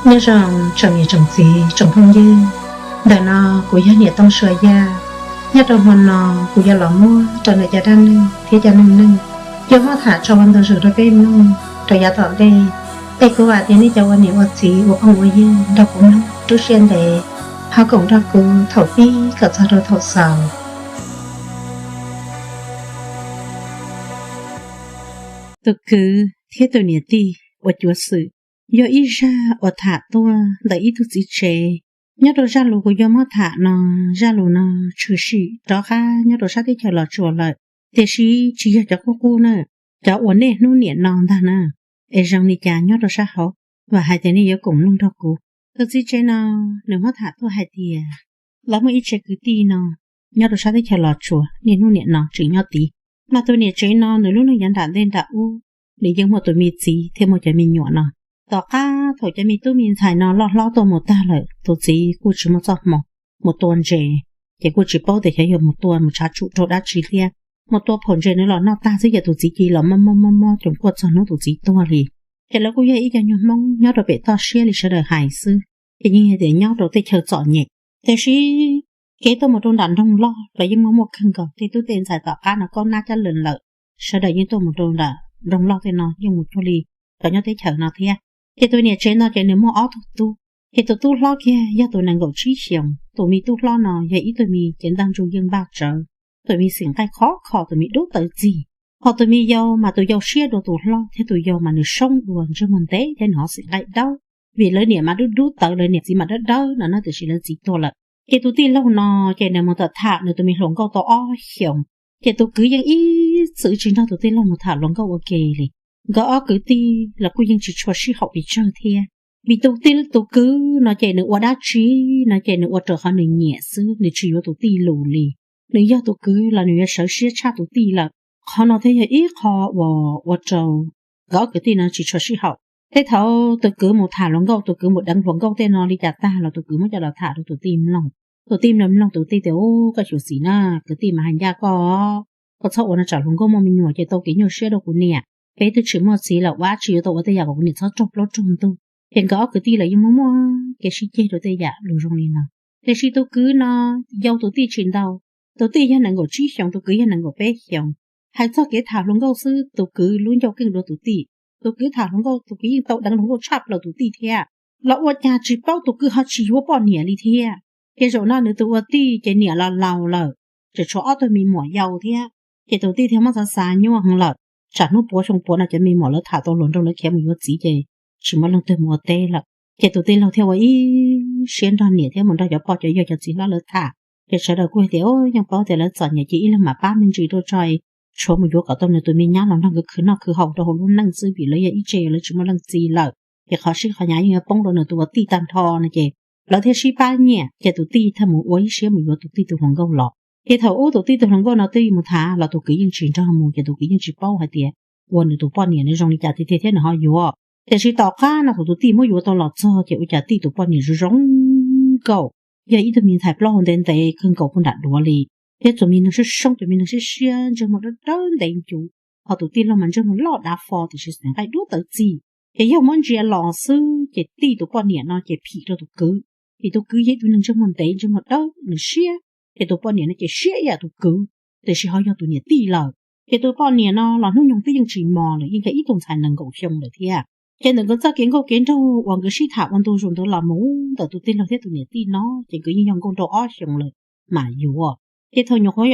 Nyob zoo tsoom niam tsoom txiv tsoom phooj ywg, ntawm no kuv yog niam Tooj Sua Yaj. Nyob rau hmo no kuv yuav los muab rau ntawm cov dab neeg thiab cov neej neeg yuav muab tham tso ua ntu zus rau peb mloog rau yav tom ntej. Es kuv vam tias nej cov ua niam ua txiv ua phooj ua ywg nrog kuv mloog lub sij hawm ntev, ho koom nrog kuv thaum pib kom txog rau thaum xaus. Tus kwv thiab tus niam tij ua cuav xwm yog ib zaj uas tham tuaj ntawm ib tug txiv tsev. Nyob rau zaj lus kuv yuav muab tham no, zaj lus no tshwm sim rov qab nyob rau sab teb chaws Los Tsuas lawm, tiam sis tsis yog cov qub qub na, cov uas niaj hnub niam no ntag na. Es zoo li cas nyob rau sab hauv, vam hais tias nej yuav koom mloog nrog kuv. Tus txiv tsev no nws muab tham tuaj hais tias lawv muaj ib tsev kwv tij no nyob rau sab teb chaws Los Tsuas, niaj hnub niam no tseem nyob tid. Mas tus niam tsev no nws lub neej yav nram ntej nram ub, nws yeej muaj tus me txiv thiab muaj cov me nyuam no. Tom qab thaum cov me tub me ntxhais no loj hlob tuaj mus tag lawm, tus txiv kuj tsis muaj txoj hmoo mus tua ntses, ces kuj tsis paub tias xyov yog mus tua mus tshav tsum raug dab tsi thiab. Mus tua phaum ntses nws los noj tag xwb ces tus txiv cia li los mob mob mob mob coom kuaj txog hnub tus txiv tuag li. Ces lawv kuj yog ib co nyuag Hmoob nyob rau pem toj siab li sawv daws hais xwb, ces yeej yog tias nyob rau tej chaw txom nyem. Tiam sis kev tuaj mus rau nram nroog loj los yeej muaj muaj kawg nkaus, tej tub tej ntxhais tom qab no kaub nab cab lees lawm, sawv daws yeej tuaj mus rau nram nroog loj tej no yeej mus cuag li cov nyob teb chaws no thiab. Ces tus niam tsev no ces nws muaj ob tug tub, ces tus tub hlob kiag yog tus nees nkaum tsib xyoos. Tus me tub hlob no yog ib tug me cev ntaj ntsug yeej npaj tsawv, tus me xeem nqaij khov kho, tus me dub tawv txig. Ho tus me yau mas tus yau siab dua tus hlob thiab tus yau mas nws soob dua ntsej muag ntev thiab nws ho xeem nqaij dawb, vim lawv niam mas dub dub tawv, lawv niam txiv mas dawb dawb no na, tiam sis lawv txiv tuag lawm. Ces tus tij laug no ces nws mus tham nws tus me hluas nkauj tau ob xyoos, ces tus kwv yeej ib txwm tsis nrog tus tij laug mus tham hluas nkauj ua ke li. Nkawd ob kwv tij los kuj yeej tsis tshua sib haum pes tsawg thiab, vim tus tij tus kwv no ces nws ua dab tsi no ces nws ua raws qhov nws nyiam xwb, nws tsis yuav tus tij lus li. Nws yog tus kwv los nws yuav sawv siab tshaj tus tij lawm. Qhov no thiaj yog ib qho uas ua rau nkawd ob kwv tij no tsis tshua sib haum. Tej thaum tus kwv mus tham hluas nkauj, tus kwv mus deev hluas nkauj tej no li cas tag los tus kwv muab coj los tham rau tus tij mloog. Tus tij mloog mloog tus tij tias, Ub, koj xyuam xim na, kwv tij mas hais ncaj koj, koj txhob ua no tsam hluas nkauj muaj me nyuam ces tau kev nyuaj siab rau kuv niam. Peb twb tsis muaj txiv lawm, ua dab tsi yuav tau ua tej yam kom kuv niam txhob raug plaub raug ntug. Ces nkawd ob kwv tij los yeej muaj muaj kev sib ceg rau tej yam lus zoo li no. Tiam sis tus kwv no yau tus tij tsis ntau, tus tij yog nees nkaum tsib xyoos, tus kwv yog nees nkaum peb xyoos. Hais txog kev tham hluas nkauj xwb tus kwv lub ncauj keej dua tus tij. Tus kwv tham hluas nkauj, tus kwv yeej tau deev hluas nkauj tshaj plaws tus tij thiab, los ua cas tsis paub tus kwv ho tsis yuav poj niam li thiab. Ces zaum no nws tus ua tij ces niam los laus lawm, tseem tshuav ob tug me muam yau thiab. Ces tus tij thiaj muab xav xav nyuaj heev lawm, tsam hnub puav xyoo puav no cov me muam lawv tham tau hluas nraug lawv khiav mus yuav txiv ces tsis muaj leej twg mus ua teb lawm. Ces tus tij laug thiaj ua ib siab nrog niam thiab mus nrog cov pog cov yawg cov txiv hlob lawv tham. Ces sawv daws kuj hais tias, Yeej paub tias lawv txom nyem ces ib leeg mam pab me ntsis rau tso, tshuav mus yuav kom tau nws tus me nyab los nrog nkawd khwv noj khwv haus rau hauv lub neej xwb, vim lawv yog ib tse lawv tsis muaj leej txiv lawm. Ces qhov sib qhov hnyav yeej yuav poob rau nws tus ua tij tag nrho no ces lawv thiaj sib pab nyiam, ces tus tij thiaj mus ua ib siab mus yuav tus tij tus hluas nkauj los. Ces thaum ub tus tij tus hluas nkauj no twb mus tham los tus kwv yeej tsis nrog mus, ces tus kwv yeej tsis paub hais tias ua nws tus poj niam nws zoo li cas tiag tiag thiab nws ho yuav. Tiam sis tom qab no thaum tus tij muab yuav tau los txog ces ua cas tij tus poj niam zoo zoo nkauj, yog ib tug me ntxhais plaub hau ntev ntev kawg nkaus puag nram duav li, thiab tus me neeg soob soob, tus me neeg siab siab, ntsej muag dawb dawb ntev ncuv, ho tus tij laug mas ntsej muag loj dav fo tiam sis xeem nqaij dub tawv txig. Ces yog muab ntsia los xwb ces tij tus poj niam no ces phim rau tus kwv, vim tus kwv yog ib tug neeg ntsej muag ntev ntsej muag dawb nws siab, ces tus poj niam no ces siab ib yam tus kwv, tiam sis ho yog tus niam tij lawm. Ces tus poj niam no los hnub nyoog twb yeej tsis mos lawm, yeej yog ib tug ntxhais nees nkaum xyoo lawm thiab. Ces ntawm nkawd txoj kev nkauj kev nraug uas nkawd sib tham ua ntu zus ntawd los mus ntawm tus tij laug thiab tus niam tij no ces nkawd yeej yog nkauj nraug ob xyoos lawm mam yuav. Ces thaum nyuam qhuav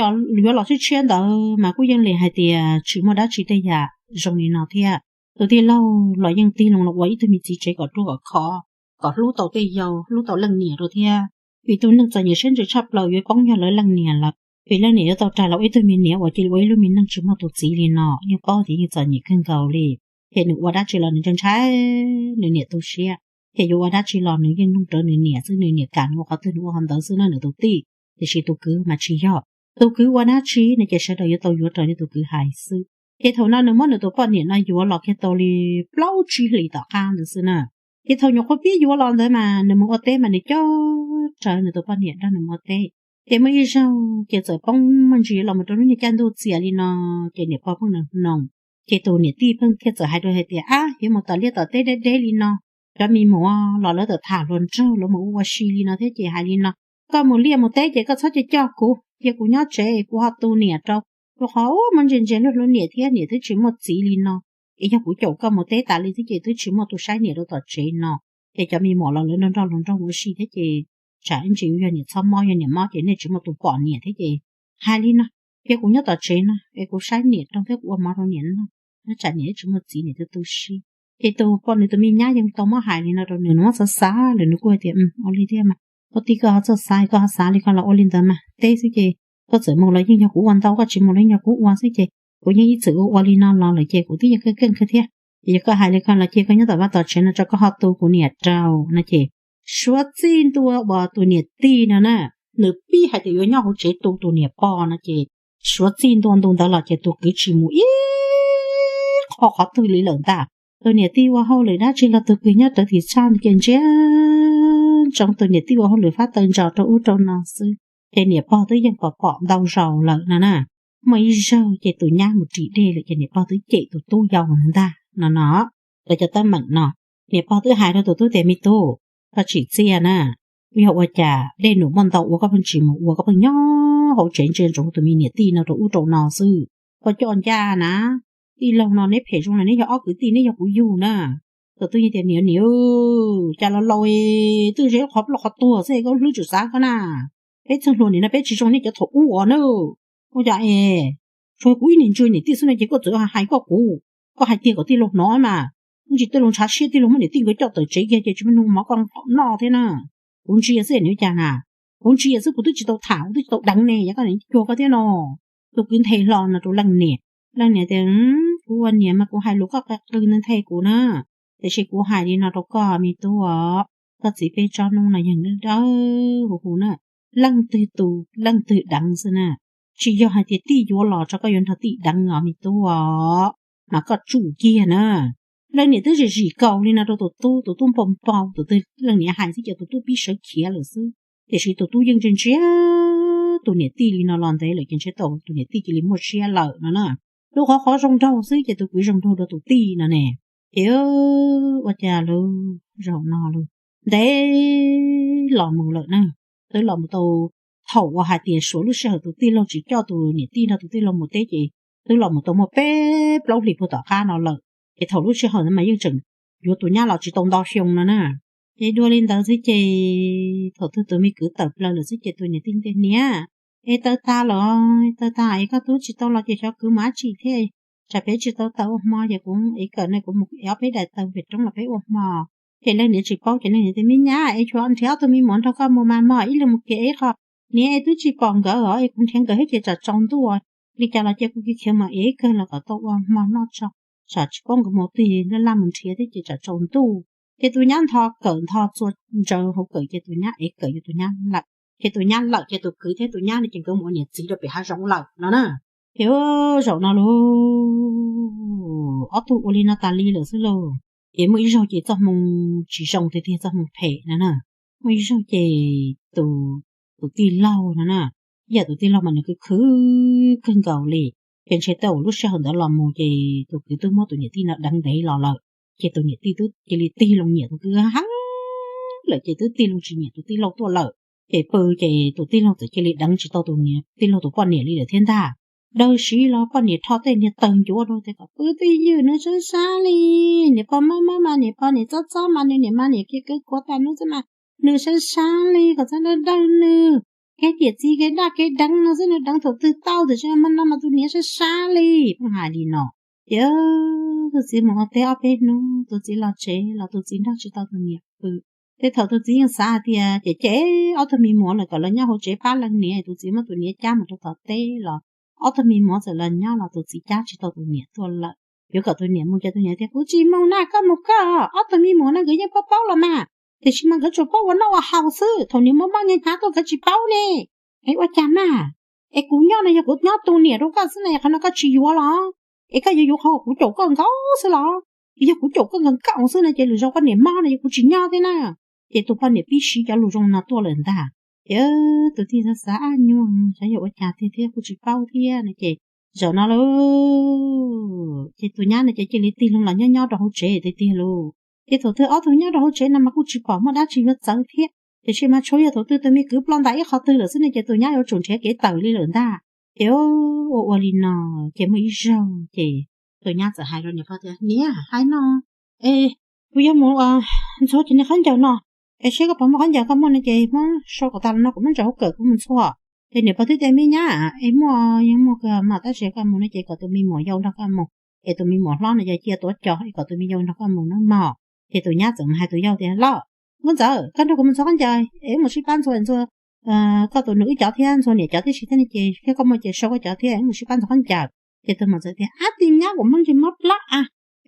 yuav los tshiab tshiab ntawd mas kuj yeej li hais tias tsis muaj dab tsi tej yam zoo li no thiab. Tus tij laug los yeej tig loo los ua ib tug me txiv tsev kom ruaj kom khov, kom hlub tau tej yau hlub tau leej niam rau thiab. Vim tus neeg txom nyem siab ntsws tshaj plaws yuav poob yog lawv leej niam lawm, vim leej niam yuav tau rais los ua ib tug me niam uas cia li ua ib lub me neej tsis muaj tus txiv li no, yeej paub tias yeej txom nyem kawg nkaus li. Ces nws ua dab tsi los nws ntshai ntshai nws niam tu siab, ces yuav ua dab tsi los nws yeej nug rawv nws niam xwb, nws niam kam nws ua qhov twg nws ua qhov ntawd xwb na nws tus tij. Tiam sis tus kwv mas tsis yog, tus kwv ua dab tsi no ces sawv daws yuav tau yuav raws li tus kwv hais xwb. Ces thaum no nws muab nws tus poj niam no yuav los kiag tau li plaub tsib hlis tom qab ntawd xwb na. Ces thaum nyuam qhuav pib yuav los ntawd mas nws mus ua teb mas nws coj rawv nws tus poj niam nrog nws mus ua teb. Ces muaj ib zaug ces txawm poob muaj ntsis los mus rau lub niag caij ntuj txias li no, ces niam pog pheej nws hnoos. Ces tus niam tij pheej thiaj txawm hais rau hais tias, Ab, yuav mus tom liaj tom teb deb deb li no, cov me muam los lawv tawm tham hluas nraug, lawv mus ua ua si li no thiab ces hais li no: Koj mus liaj mus teb ces koj txhob coj coj kuv, cia kuv nyob tsev es kuv ho tu niam rau, rau qhov ua mus ntsia ntsia luag hlub niam thiab niam twb tsis muaj txiv li no. Es yog kuv caum koj mus teb tas li thiab ces twb tsis muaj tus saib niam rau tom tsev no. Ces cov me muam los lawv nrog nrog hluas nraug ua si thiab ces tsam ib ntsis yog niam txhob mob, yog niam mob ces nej tsis muaj tus pom niam thiab ces hais li no: Cia kuv nyob tom tsev no es kuv saib niam rau thiab kuv ua mov rau niam noj, nyob tsam niam tsis muaj txiv niam tu tu siab. Ces tus poj niam tus me nyab yeej tau muab hais li no rau nws, nws muab xav xav lawm nws kuj hais tias: Ua li thiab mas, koj tij koj ho txawj xav, koj ho xav li koj los ua li ntawd mas, teb xwb ces koj txawm mus los yeej yog kuv ua ntau, koj tsis mus los yeej yog kuv ua xwb ces kuv yeej ib txwm ua ua li no los lawm ces kuv twb yeej keej keej kawg thiab. Ces yog koj hais li koj los cia koj nyob tom vaj tom tsev no tso, koj ho tu kuv niam rau no ces suav txij ntua uas tus niam tij no na, nws pib hais tias yuav nyob hauv tsev tu tus niam pog no ces suav txij ntua ntu ntawd los ces tus kwv tsis mus ib qho qhov twg li lawm ntag. Tus niam tij ua hauj lwm dab tsi los tus kwv nyob rawv tim tshaj ces ntsia ntsoov tus niam tij ua hauj lwm fab taw ntsos rau ub rau no xwb. Ces niam pog twb yeej pom pom ntau zaus lawm no na. Muaj ib zaug ces tus nyab mus ris dej lawm ces niam pog twb cem tus tub yau ntag no no. Lawv cov teeb meem no, niam pog twb hais rau tus tub tias: Me tub, koj tsim txiaj na, yog ua cas dej num muaj ntau ua koj pheej tsis mus ua, koj pheej nyob hauv tsev ntsia ntsoov tus me niam tij no rau ub rau no xwb. Koj coj ncaj na, tij laug no neb phem zoo na, neb yog ob kwv tij, neb yog kuv yug na. Tus tub yeej tias: Niam, niam, cas los laus twb ze qhov plaub qhov tuag xwb koj hlwb tsum xav koj na. Peb txheej hluas nim no peb tsis zoo nej cov thaum ub os na. Ua cas es tsuas kuv ib niag ntsuag niam tij xwb no ces koj txawm hais koj kuv, koj hais tiag kom tij laug hnov mas. Ntsis tij laug ntshav siab, tij laug muab niam tij nkawd coj tawm tsev kiag ces tsis muaj neeg mov koj noj thiab na. Kuv ntsia xwb niam ua cas na, kuv ntsia xwb kuv twb tsis tau tham, kuv twb tsis tau deev ne, yog koj niam cuag koj thiab no. Tus kwv nthe hlo no rau leej niam. Leej niam tias: Kuv ua niam mas kuv hais lus koj qw nthe kuv na, tiam sis kuv hais li no rau koj me tub os, koj txiv peb tsob hnub no yeej dawb dawb huv huv na, leej twg tu leej twg deev xwb na. Tsis yog hais tias tij yuav los tso koj yuav nrog tij deev os me tub os, mas koj tsum kiag na. Leej niam twb zim zim kaus li no rau tus tub, tus tub npau npau, tus twg leej niam hais xwb ces tus tub pib sawv khiav lawm xwb. Tiam sis tus tub yeej ntsia ntsia tus niam tij li no los ntev lawm ces ntshe tau tus niam tij cia li muaj siab lawm no na. Lub qhov qhov zoo nraug xwb ces tus kwv zoo nraug dua tus tij no ne. Ces ua cas lawv zaum no lawm ntev los mus lawm na, twb los mus tau, thaum uas hais tias suav lub sij hawm tus tij laug tsis coj tus niam tij nrog tus tij laug mus teb ces twb los mus tau muaj peb plaub hlis puag tom qab no lawm. Ces thaum lub sij hawm ntawd mas yeej tseem yuav tus nyab los tsis tau nto xyoo no na. Ces dua li ntawd xwb ces thaum twg tus me kwv tawm plaws lawm xwb ces tus niam tij tias: Niam, es taw tag los, taw tag es koj tub tsis tau los ces xyov kwv mus dab tsi thiab. Tsam peb tsis tau tawm ua hmo ces kuv ev kawm no kuv mus ev ob peb daim taw pem roob los peb ua hmo. Ces leej niam tsis paub ces leej niam tias: Me nyab, es tshuav nrhiav ob tug me muam nrog koj mus mas mog, ib leeg mus kiag ev qho. Niam, es twb tsis pom nkawd os, es kuv nrhiav nkawd thiab ces tsam tsaus ntuj, li cas los cia kuv khiav khiav mus ev kawg los kom tau ua hmo noj tso, tsam tsis paub nkawd mus twg, laj laj mus nrhiav thiab ces tsam tsaus ntuj. Ces tus nyab ntho kawm ntho txua ntsaws hauv kawm ces tus nyab ev kawm yuav tus nyab lawm. Ces tus nyab lawm ces tus kwv thiab tus nyab no ces nkawd mus ua niam txiv rau pem hav zoov lawm no na. Ces zaum no lauj, ob tug ua li no tas li lawm xwb lauj. Ces muaj ib zaug ces txoj hmoo tsis zoo tiag tiag, txoj hmoo phem no na. Muaj ib zaug ces tus, tus tij laug no na, ib yam tus tij laug mas nws khwv khwv kawg nkaus li. Ces ntshe tau lub sij hawm ntawd los mus ces tus kwv twb muab tus niam tij no deev ntev los lawm. Ces tus niam tij twb cia li tig loo nyiam tus kwv heev lawm ces twb tig loo tsis nyiam tus tij laug tuaj lawm. Ces pw ces tus tij laug txawm cia li deev tsis tau tus niam tij laug tus poj niam li lawm thiab ntag. Daws siv los poj niam rho tej niag taws ncuav rau tias kom pw twj ywm, nws sab sab li. Niam pog maj maj mas niam pog, niam txob txob mas nws niam mas niam kiag kawg kuav tas hnub xwb mas nws sab sab li, kom txhob dawj dawj nws. Kev niam txiv kev daj kev deev no xwb, nws deev thaum twg tau, tiam sis hmo no mas tus niam sab sab li. Pheej hais li no. Ces tus txiv mus ua teb ob peb hnub, tus txiv los tsev los tus txiv nrog tsis tau tus niam pw. Tej thaum tus txiv yeej xav hais tias ces ces ob tug me muam lawm kom lawv nyob hauv tsev pab leej niam, tus txiv muab tus niam cab mus rau tom teb los ob tug me muam txawm los nyob los tus txiv cab tsis tau tus niam tuaj lawm. Yuav kom tus niam mus ces tus niam tias: Kuv tsis mus na, koj mus koj, ob tug me muam no nkawd yeej paub paub los mas, tiam sis mas nkawd tsuas paub ua noj ua haus xwb, thaum niam muaj mob hnyav hnyav tuaj nkawd tsis paub ne. Es ua cas mas, es kuv nyob no yog kuv nyob tu niam rau koj xwb na, qhov no koj tsis yuav los? Es koj yuav yuav qhov kuv caum koj nkaus xwb los? Yog kuv caum koj nkaus nkaus xwb no ces lwm zaus koj niam mob no yog kuv tsis nyob thiab na. Ces tus poj niam pib siv cov lus zoo no tuaj lawm ntag. Ces tus tij xav xav, ab nyuag xyov yog ua cas tiag thiab kuj tsis paub thiab no ces zaum no lauj, ces tus nyab no ces cia li tig loo los nyob nyob rau hauv tsev tiag tiag lauj. Ces thaum twg ob tug nyob rau hauv tsev no mas kuj tsis pom muaj dab tsi yuav txawv thiab, tiam sis mas tsuas yog thaum twg tus me kwv ploj ntais ib qho twg lawm xwb ne ces tus nyab yuav tsum nrhiav kev tawm li lawm ntag. Ces ua ua li no, ces muaj ib zaug ces tus nyab txawm hais rau niam pog tias, Niam, hais no es kuv yuav mus ntxuav cov niag khaub ncaws no, es seb koj puas muaj khaub ncaws, koj muaj no ces muab sau kom tas los no kuv muab ntsaws hauv kawm kuv mus ntxhua. Ces niam pog twb tias, Me nyab, es muaj, yeej muaj kawg mas, tab sis koj mus no ces kom tus me muam yau nrog koj mus, es tus me muam hlob no yog cia tuav cos es kom tus me yau nrog koj mus nawb mog. Ces tus nyab txawm mus hais tus yau tias, Los, Nkauj Ntxawm, koj nrog kuv mus ntxhua khaub ncaws es wb mus sib pab ntxhua, ntxhua koj tus nus wb cov thiab ntxhua niam cov tib si thiab no ces thiab koj muaj ces sau koj cov thiab wb mus sib pab ntxhua khaub ncaws. Ces tus muam txawm tias, Ab, tus nyab, kuv mob ntsej mob plab a,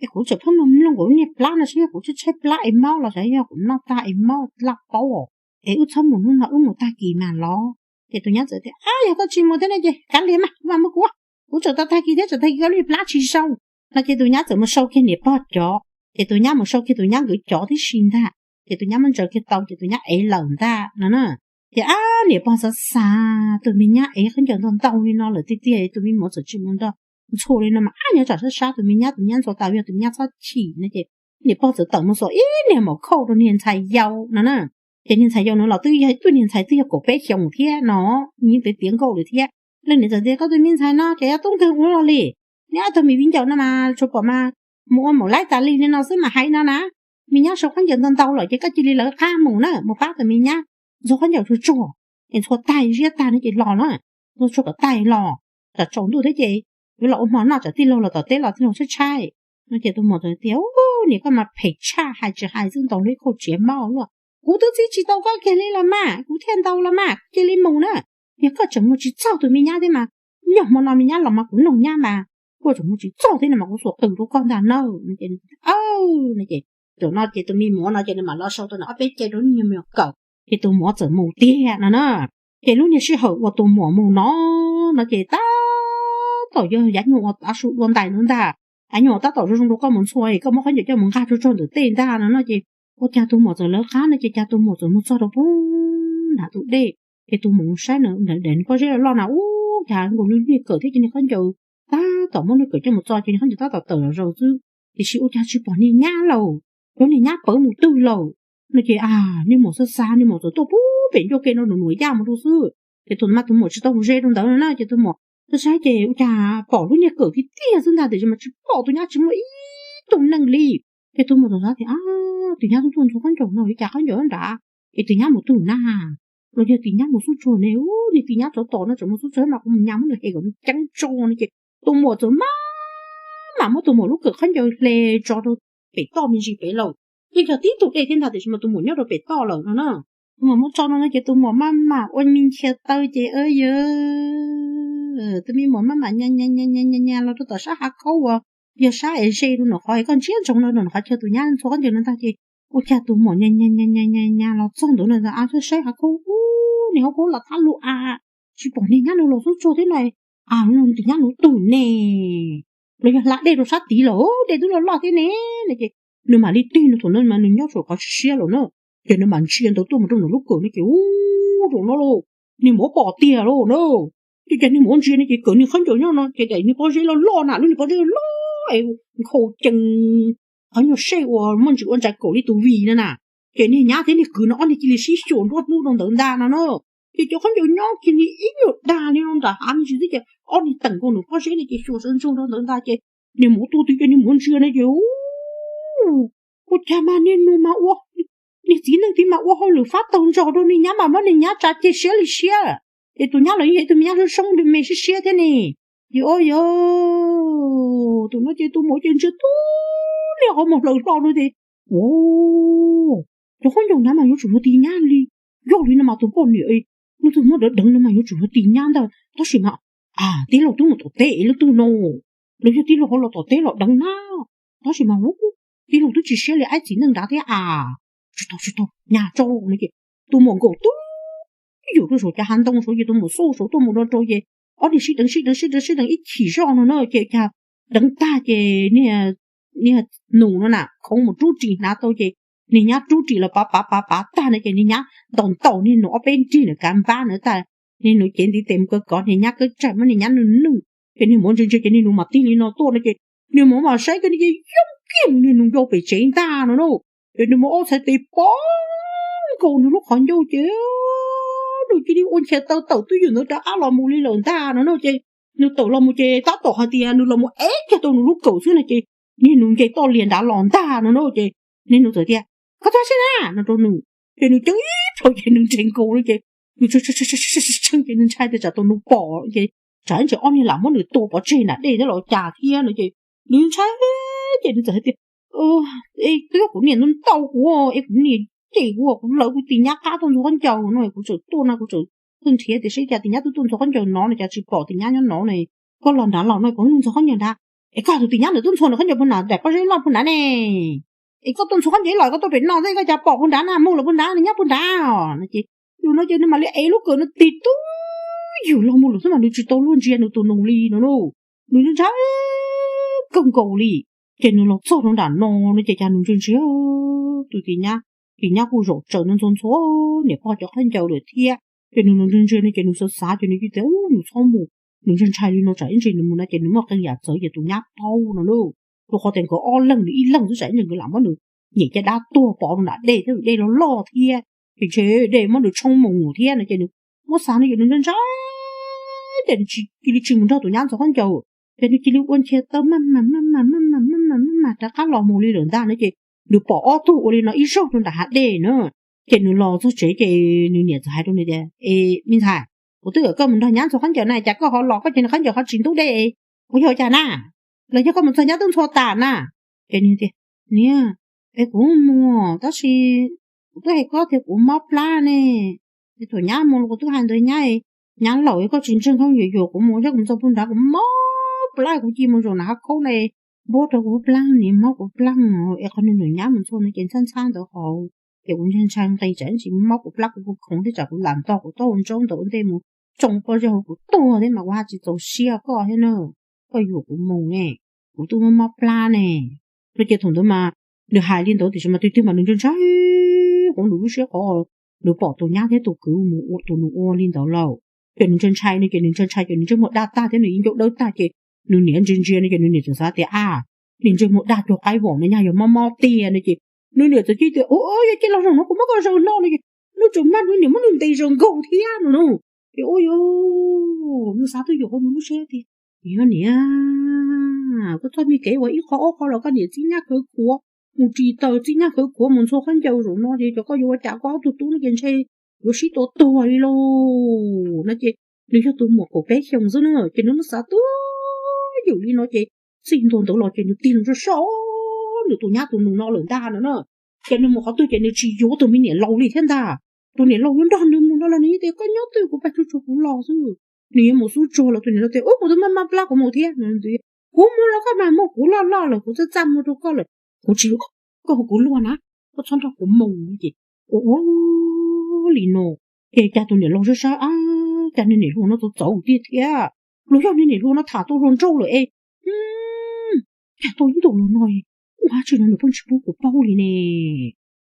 es kuv tseem pheej mloog mloog kuv lub niag plab no seb yog kuv tshaib tshaib plab es mob los xyov yog kuv noj tag es mob laj paub es wb txhob mus hnub no, wb mus tag kis mas los. Ces tus nyab txawm tias, Ab, yog koj tsis mus thiab no ces kav liam mas, kuv mam mus kuv, kuv tseem tau tag kis thiab, tseem tag kis koj lub niag plab tsis zoo. No ces tus nyab txawm mus sau kiag niam pog cov, ces tus nyab mus sau kiag tus nyab nkawd cov tib si ntag, ces tus nyab muab ntsaws kiag tau ces tus nyab ev lawm ntag no na. Ces ab, niam pog xav xav, tus me nyab ev khaub ncaws ntau ntau li no lawm tiag tiag, tus me muam txawm tsis mus nrog ntxhua li no mas ab, nyob tsam sab sab tus me nyab, tus me nyab ntxhua tas yog tus me nyab txhob chim no ces niam pog txawm tawm mus xuas ib niag maum khauj rau niag ntxhais yau no na. Ces niag ntxhais yau no los twb yog ib tug niag ntxhais twb yog kaum peb xyoos thiab no, yeej tiav tiav nkauj lawm thiab. Leej niam txawm tias, Koj tus me ntxhais no ces yog tub nkeeg ua luaj li, neb ob tug me viv ncaus no mas tsuas pom mas mus ua maum laib tas li li no xwb mas hais no na, me nyab sau khaub ncaws ntau ntau lawm ces koj cia li lawv qab mus na, mus pab tus me nyab ntxhua khaub ncaws tsuag tsuag, es ntxhua tag ziab tag no ces los na, ntxhua tsuag kom tag los, tsam tsaus ntuj thiab ces yuav los ua hmo noj tsam tij laug los tom teb los tij laug tshaib tshaib. No ces tus muam txawm tias, Ub, niam koj mas phem tshaj, hais tsis hais xwb ntaus luag ib khauj tsiav mab luaj. Kuv twb txib tsis tau koj kiag li los mas kuv thiaj ntaus los mas koj cia li mus na. Yog koj tseem mus tsis txog tus me nyab thiab mas, nyob hmo no me nyab los mas kuv noog nyab mas, koj tseem mus tsis txog thiab no mas kuv xuas qws rau koj ntag nawb. Ces, ces tam no ces tus me muam no ces nws mam los sau tau nws ob peb ce rau niag me nyuam kawm, ces tus muam txawm mus tiag no na. Ces lub niag sij hawm uas tus muam mus no, no ces tab tom yog yav nyuag uas tav su dua ntais ntawd ntag. Yav nyuag uas tab tom zoo zoo rau koj mus ntxhua es koj muab khaub ncaws coj mus nqag tsuag tsuag ntawm tej ntag no no ces ua cas tus muam txawm lawv qab no ces cas tus muam txawm mus txog rau pub nram tus dej. Ces tus muam mus saib na, nram nws pob zeb loj loj na, ub, cas nkaus niag kawm thiab ces niag khaub ncaws tab tom muab niag kawm coj mus txo ces niag khaub ncaws tab tom tawm los zaum xwb, tiam sis ua cas tsis pom niag nyab lawm. Cov niag nyab pawv mus twg lawm? No ces niag muam xav xav, niag muam txawm tuaj pub pem ncauj ke no nws nuam yaj mus rau xwb. Ces tus mas tus muam tsis tau ze rau ntawd no na, ces tus muam saib saib ces ua cas pom lub niag kawm tiag tiag xwb ntag, tiam sis mas tsis pom tus nyab, tsis muaj ib tug neeg li. Ces tus muam txawm xav tias, Tus nyab tuaj tuaj ntxhua khaub ncaws no, ua cas khaub ncaws nrad, es tus nyab mus twg na? Los yog tus nyab mus xub tsuag ne, niag tus nyab tsov tom no tseem mus xub tsuag mas kuv mus nyas muab nws hem kom nws ceeb tso no ces tus muam txawm maj mam muab tus muam lub kawm khaub ncaws hle tso rau pem toj me ntsis pem lawm. Yeej yog tib tug dej thiab ntag tiam sis mas tus muam nyob rau pem toj lawm no na. Tus muam muab tso no no ces tus muam maj mam ua me nchias taw ces yog tus me muam maj mam nyas nyas nyas nyas los rau tom sab hav khaub uas yog sab es ze rau nram qhov es koj ntsia ntsoov no, nram qhov chaw tus nyab ntxhua khaub ncaws no ntag ces ua cas tus muam nyas nyas nyas nyas los txog ntawd no, a, saib hav khaub ub, niag hav khaub los thab lug a, tsis pom niag nyab no los xub tsuag thiab no, a, tus nyab no twg ne? Los yog hla dej rau sab tid lawm, dej twb loj loj thiab ne. No ces nws mam li tig, nws thaum no mas nws nyob saum qhov siab lawm na, ces nws mam ntsia ntawd tuaj mus rau nws lub kawm no ces ub, zaum no lauj, niag muam pom tiag lauj na. Ces cas niag muam ntsia no ces kawm niag khaub ncaws nyob no ces daim niag pob zeb loj loj na, lub niag pob zeb loj es nkhaus cees qhov nyuag sej uas muaj ntsis ua ntsais kaum li tus vim no na. Ces niag nyab thiab niag kwv no ob niag cia li sib xyuas nruab hnub rau ntawd ntag no na. Ces cov khaub ncaws nyob kiag li ib nyuag dag li no nram hav me ntsis xwb ces ob niag teem nkaus nws pob zeb no ces xyuas sawv ntsug rau ntawd ntag ces niag muam tuaj twb ces niag muam ntsia no ces ua cas mas niag nus mas ua, niag txiv neej tid mas ua hauj lwm fab taug ntsog rau niag nyab mas muab niag nyab tsa ceg siab li siab. Ces tus nyab los yeej yog ib tug me nyab soob soob me siab siab thiab ne. Ces ua yog tus no ces tus muam ces ntsia tub niag qhov muag hlaws hlo no ces ua, cov khaub ncaws ntawd mas yuav tsum yog tus nyab li. Yog li no mas tus poj niam, leej twg muab deev deev no mas yuav tsum yog tus nyab ntag tab sis mas, a, tij laug twb mus tom teb es leej twg no, los yog tij laug ho los tom teb los deev na. Tab sis mas tij laug twb tsis siab li ib txiv neej nrad thiab a. Tsis tau, tsis tau, nyas tso no ces tus muam nkaum twb ib yam rau saum cov hav ntoo saud ces tus muam xauj saud tuaj mus rau rau ces ob niag sib deev sib deev sib deev sib deev ib chim zoj no na ces cas deev tag ces niag nus no na khoov mus rub ris hnav tau ces niag nyab rub ris los pav pav pav pav tag no ces niag nyab ntaus ntaus niag nus ob peb nrig nws kav npab nws tag, niag nus cev ntiv tes mus kov kov niag nyab kab tsaim muab niag nyab nwj nwj ces niag muam ntsia ntsia ces niag nus mas tig li no tuaj no ces niag muam mam saib kiag no ces yoog kiag mus niag nus ncau pem tsev ntag no na. Ces nws mus ob txhais tes pom nkaus nws lub qhov ncauj ces nws cia li ua ncha taw tawm twj ywm ntawd rov qab los mus li lawm ntag no na. Ces nws tawm los mus ces tab tom hais tias nws los mus ev kiag tau nws lub kawm xwb no ces niag nus nce toj lias nrad los ntag no na. Ces niag nus txawm tias, koj tuaj seb na no rau nws. Ces nws ceeb ib plhaw ces nws nres nkaus no ces nws tshee ces nws ntshai tias tsam tus nus pom ces tsam ib ntsis ob niag lam muab nws tua pov tseg nram dej thiab los cas thiab no ces nws ntshai ces nws txawm hais tias, twb yog kuv niam ntau kuv es kuv niam cem kuv, kuv lawv kuv tis nyab qab tuaj ntxhua khaub ncaws no kuv txawm tuaj no kuv txawm nrhiav tias seb cas tis nyab twb tuaj ntxhua khaub ncaws no no cas tsis pom tis nyab nyob no ne. Koj los nrad los no kuv ntxhua khaub ncaws nrad, es koj tus tis nyab nws twb ntxhua nws khaub ncaws puag nrad daim pob zeb loj puag nrad ne. Es koj tuaj ntxhua khaub ncaws los koj tuaj pem no xwb koj cas pom puag nrad na, mus lawm puag nrad, nws nyob puag nrad os no ces yus no ces nws mam li ev lub kawm nws tig twj ywm los mus lawm xwb mas nws tsis tau luag ntsia nws tus nus li no lauj. Nws ntshai kawg nkaus li. Ces nws los txog rau nram no no ces cas nws ntsia ntsia tus tis nyab, tis nyab kuj zaum tsaws no ntxhua ntxhua niam pog cov khaub ncaws lawm thiab. Ces nws los ntsia ntsia no ces nws xav xav ces nws cia tias ub nws txhob mus, nws ntshai ntshai li no tsam ib ntsis nws mus no ces nws muaj qee yam txawv ces tus nyab paub no lauj. Rau qhov tias nkawd ob leeg nws ib leeg xwb tsam ib ntsis nkawd lam muab nws nyem caj dab tuag pov rau nram dej thiab dej loj loj thiab ces ntshe dej muab nws tshoob mus thiab no ces nws muab xav no ces nws ntshai ntshai ces nws cia li tsis mus nrog tus nyab ntxhua khaub ncaws. Ces nws cia li ua ncha taw maj mam maj mam maj mam maj mam maj mam rov qab los mus li lawm ntag no ces nws pom ob tug ua li no ib zaug rau nram hav dej na. Ces nws los txog tsev ces nws niam txawm hais rau nws tias, es me ntxhais, kuv twb kom koj mus nrog nyab ntxhua khaub ncaws na cas koj ho los koj ces nws khaub ncaws ho tsis ntub dej, ua yog cas na? Los yog koj mus txog nyab twb ntxhua tas na? Ces nws tias, niam, es kuv mus tab sis kuv twb hais koj tias kuv mob plab ne. Es thaum nyab mus los kuv twb hais ntawd nyab, nyab laus koj tsis ntseeg khaub ncaws yuam kuv mus, yog kuv mus txog puag nrad kuv mob plab kuv cia mus zaum nram hav khaub na, npuab rau kuv plab nim mob kuv plab es qhov nws nws nyab mus ntxhua no ces ntxhab ntxhab ntawd hauv ces kuv ntshai ntshai nqis tsam ib ntsis mob kuv plab kuv kuj khoov thiab tsam kuv lam ntog kuv taub hau ntsaub ntawm ua ntej mus tsoo pob zeb hauv kuv tuag thiab mas kuv haj tsis txaus siab koj thiab na, koj yuam kuv mus ne, kuv twb mob mob plab ne. No ces thaum ntawd mas nws hais li ntawd tiam sis mas tiag tiag mas nws ntshai ntshai qhov nws lub siab qhov nws pom tus nyab thiab tus kwv mus ua tus nus ua li ntawd lawm. Ces nws ntshai ntshai no ces nws ntshai ntshai ces nws ntsej muag daj tag thiab nws ib ncauj dawb tag ces nws niam ntsia ntsia no ces nws niam txawm xav tias a, niag ntsej muag daj cuag qaib vom no nyaj yog mob mob tiag no ces nws niam txawm cia tias ua yog cia los zaum no kuv muab koj zaws no no ces nws tseem mag nws niam muab nws ntes zaws nkaus thiab no na. Ces ua yog nws xav twj ywm hauv nws lub siab tias, yog niam, koj txhob me kev ua ib qho ob qho los koj niam txib nyab khawv khuav mus ris taws txib nyab khawv khuav mus ntxhua khaub ncaws zaum no ces cov koj yuav ua cas koj ob tug tub no ces ntshe yuav sib tua tuag li lauj no ces nws yog tus muam kaum peb xyoos xwb na ces nws muab xav twj ywm li no ces txij ntua ntawd los ces nws tig loo sab sab nws tus nyab tus nus no lawm ntag no na. Ces nws mus qhov twg ces nws tsis yuav tus me niam laus li thiab ntag. Tus niam laus yuav nrog nws mus no los nws yeej tias koj nyob twj kuv pab tsuag tsuag kuv los xwb. Nws yuav mus xub tsuag los tus niam laus tias ub kuv twb maj maj plab kuv mus thiab no, kuv mus los koj mam mus, kuv loj loj lawm kuv txaj txaj muag rau koj lawm, kuv tsis, koj hu kuv luag na, koj txhob nrog kuv mus no ces ua ua li no ces cas tus niam laus sab sab ab cas niag niam hluas no txawv txawv tiag thiab, los yog niag niam hluas no tham tau hluas nraug lawm es cas tau ib ntus los no ua dab tsi no nws pheej tsis pub kuv paub li ne.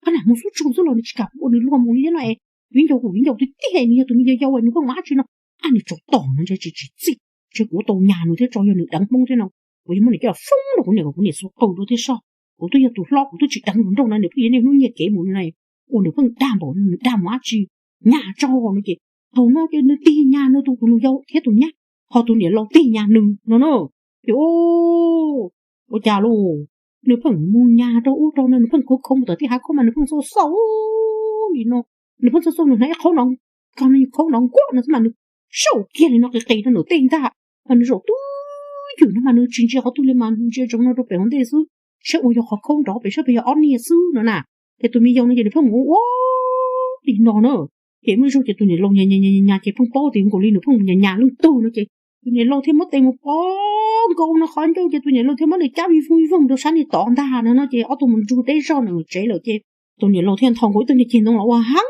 Qhov niam mus xub tsuag xwb los nws tsis kam kuv ua nws luag mus li thiab no es viv ncaus kuv viv ncaus tiag tiag nws yog tus me yau yau nws pheej ua dab tsi no, ab nws tsov tom no ntshe tsis tsim txim, ntshe kuv tau nyas nws thiab tso yog nws deev Hmoob thiab no, kuv yuav muab nws coj los foob rau kuv niam kom kuv niam xuas qws dua thiab soj. Kuv twb yog tus hlob kuv twb tsis deev hluas nraug no nws pheej yuav niaj hnub nyiag kev mus li no, ua nws pheej dag npaum nws dag mus dab tsi, nyas tso no ces thaum no ces nws tig nyas nws tus, tus nus yau thiab tus nyab, ho tus niam laus tig nyas nws no na. Ces ua cas lauj, nws pheej mus nyas rau ub rau no nws pheej khoov khoov mus tom tej hav khaub mas nws pheej xauj xauj li no, nws pheej xauj xauj nws hnav ib qhaub no, kog no khoub no nkuaj no xwb mas nws saum kiag li no qis qis rau nws tej ntag. Mas nws zaum twj ywm no mas nws tsis ntsia qhov twg li mas ntsia ntsoov no rau pem hauv ntej xwb, saib ua yog qhov khaub nrov pem saib pem yog ob niag xwb no na. Ces tus me yau no ces nws pheej mus ua ua li no na. Ces muaj ib zaug ces tus niam laus nyas nyas nyas ces pheej paub tias nkaus li nws pheej mus nyas nyas leej twg no ces tus niam laus thiaj muab tes mus pov nkaus no qhov ncauj ces tus niam laus thiaj muab nws cab vij voog vij voog rau sab niag tod ntag no no ces ob tug mus nrug deb zog ntawm tsev lawm ces tus niam laus thiaj nthos nkaus ib tug niag ceg ntoo los ua heev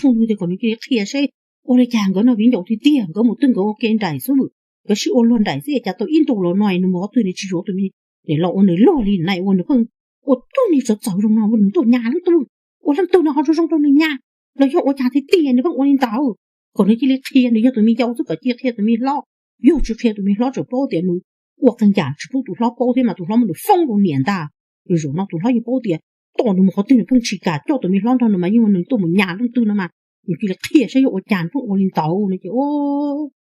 rau nws tias kom nws cia li qhia seb ua li cas nkawd no viv ncaus tiag tiag nkawd mus twg nkawd ua ke nraim xwb, nkawd sib ua luag nraim xwb es cas tau ib ntus los no nws mus qhov twg nws tsis yuav tus me niam laus ua nws luag li na ua nws pheej ua tug niag txawv txawv zoo no ua nws tuaj nyas leej twg, ua leej twg no ho zoo zoo rau nws nyas los yog ua cas tiag tiag nws pheej ua li ntawd. Kom nws cia li qhia nws yog tus me yau xwb kom cia li qhia tus me hlob, yog tsis qhia tus me hlob tseem paub tias nws ua qee yam tsis pub tus hlob paub thiab mas tus hlob muab nws foob rau niam ntag. Ces zaum no tus hlob yeej paub tias tom nws mus qhov twg nws pheej tsis kam coj tus me hlob nrog nws mas yeej nws tuaj mus nyas leej twg no mas nws cia li qhia saib yog ua cas nws pheej ua li ntawd no ces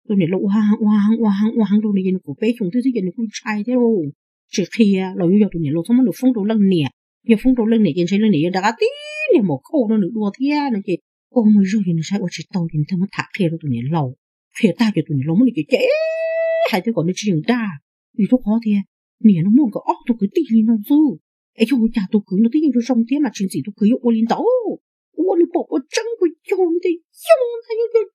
tus niam laus ua heev ua heev ua heev ua heev rau nws ces nws kaum peb xyoos thiab xwb ces nws kuj ntshai thiab lauj. Tsis qhia los yuav yog tus niam laus txhob muab nws foob rau leej niam, yog foob rau leej niam ces ntshe leej niam yuav rov qab tib niag maum khauj rau nws dua thiab no ces ua mus zog ces nws saib ua tsis tau ces nws thiaj muab tham qhia rau tus niam laus. Qhia tag ces tus niam laus muab nws cem cem hais tias kom nws tsis yeem dag, vim rau qhov tias niam no muaj nkawd ob tug kwv tij li no xwb es yog ua cas tus kwv no twb yeej zoo zoo thiab mas tsis ntxim tus kwv yuav ua li ntawd. Ua nws pom puas tseeb puas yog nws tias yog ntag, yog yog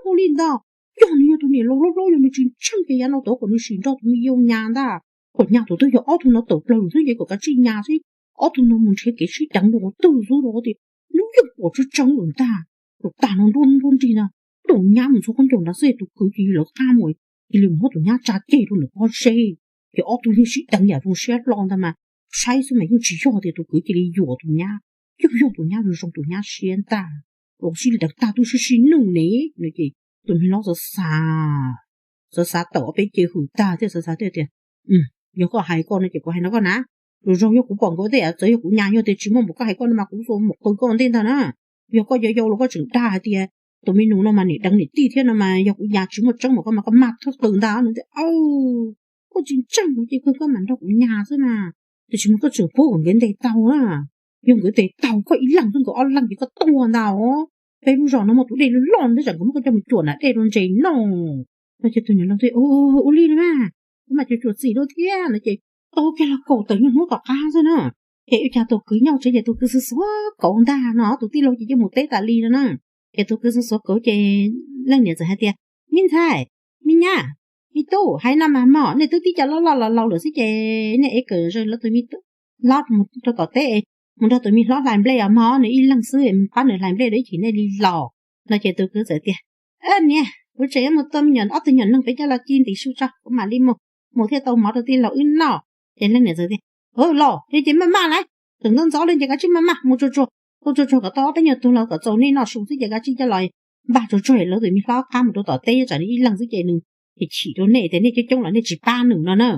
yog li ntawd. Yog nws yog tus niam laus hlob hlob yog nws tsis ntseeg ces yav no tau kom nws sim nrog tus me yau nyas ntag, kom nyas tus twg yog ob tug no tawm plaws lawm xwb ces kom kav tsij nyas xwb. Ob tug no mus nrhiav kev sib deev rau qhov twg xwb rau qhov tias hnub yeej pom tseeb tseeb lawm ntag. Tus tag no nruab nruab nrig na, tus nyab mus txog qhov ncauj nrad xwb tus kwv cia li lawv qab mus, cia li mus muab tus nyab tsa ceg rau nram pob zeb. Ces ob tug yeej sib deev yam zoo siab hlo ntag mas saib xwb mas yeej tsis yog tias tus kwv cia li yuam tus nyab, yeej yog tus nyab zoo zoo tus nyab siab ntag. Los sib deev tag twb sib sib nwj ne no ces tus me hlob xav xav, xav xav tawm ob peb ce hws tag thiaj xav xav thiaj tias, yog koj hais koj no ces kuv hais no koj na, lus zoo yog kuv pom nkawd tej txawm yog kuv nyas yog tias tsis muaj npaum koj hais koj no mas kuv xuas mus qw koj ntej ntag na. Yog koj yau yau los koj tseem dag hais tias tus me nus no mas niam deev niam tij thiab no mas yog kuv nyas tsis muaj tseeb mas koj mas koj mag thwb qw ntag no tias, koj tsis ntseeg ces kawg koj mam nrog kuv nyas xwb mas, tiam sis mas koj tseem pub kom nkawd ntes tau na. Yog nkawd ntes tau koj ib leeg xwb nkawd ob leeg ces koj tuag ntag os. Peb lub zos no muaj tus dej loj loj ntawd tsam nkawd muab koj coj mus cuam nram dej rau ntses noj no ces tus niam laus tias, ua li no mas, kuv mam cuam cuam txim dua thiab no ces tau kiag los kaum tawm nyuag hnub tom qab xwb na. Ces ua cas tus kwv nyob tsev ces tus kwv xuav xuav kauv ntag no tus tij laug ces cia mus teb tas li no na. Ces tus kwv xuav xuav kauv ces leej niam txawm hais tias, me ntxhais, me nyab, me tub, hais no mas mog, nej twb tib co loj loj los laus lawm xwb ces nej ev kawm zawg lawv tus me hlob mus rau tom teb, mus nrog tus me hlob hlais nplej os mog, nws ib leeg xwb, pab nws hlais nplej rau ib chim nej li los no ces tus kwv txawm tias, niam, kuv tseem yuav mus tua me nyuam ob tug nyuam neeg pem coj los ci ntim su tso kuv mam li mus, mus thiaj tau mov rau tij laug wb noj. Ces leej niam txawm tias, los li ces maj maj lawm, tseem ntxov ntxov li ces kav tsij maj maj mus tsuag tsuag, tua tsuag tsuag kom tau ob peb nyuag tug los kom txaus nej noj su xwb ces kav tsij coj los npaj tsuag tsuag lawv tus me hlob qab mus rau tom teb, tsam nws ib leeg xwb ces nws chim chim rau nej tias nej coob coob los nej tsis pab nws no na,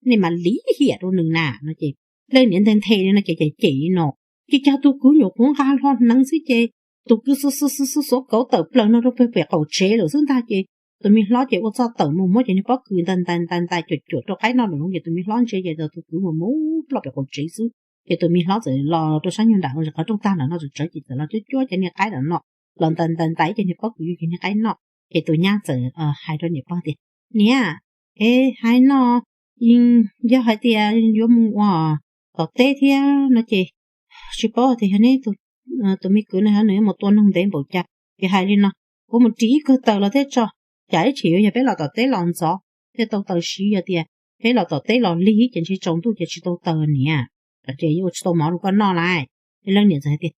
nej mam li hiam rau nws na no ces leej niam nthe nthe li no ces cem cem li no. Ces cas tus kwv nyuam qhuav nqa hlo hneev xwb ces tus kwv xuav xuav xuav xuav kauv tawm plaws no rau pem qaum tsev lawm xwb ntag ces tus me hlob ces ua txuj tawm mus muab cov niag pob kws ntais ntais ntais ntais cuam cuam rau qaib noj lawm no ces tus me hlob ntsia ces tus kwv mus mus ploj pem qaum tsev xwb. Ces tus me hlob txawm los rau sab nyuag nram qhov rooj tag nram no txawm tsawv ces txawm los cuab cuab cov niag qaib nram no, los ntais ntais ntais ib cov niag pob kws yuav cov niag qaib noj. Ces tus nyab txawm hais rau niam pog tias, niam, es hais no, yog hais tias yuav mus ua tom teb thiab no ces tsis paub tias yog neb tus me kwv no nws yuav mus tua noog ntev npaum cas, ces hais li no, kuv mus ris ib kawg taws los thiab tso, cas ib chim yuav yog peb los tom teb los ntxov thiaj tau taws siv, yog tias peb los tom teb los lig ces ntshe tsaus ntuj ces tsis tau taws niam, ces yuav ua tsis tau mov rau koj noj lawm. Ces leej niam txawm hais tias,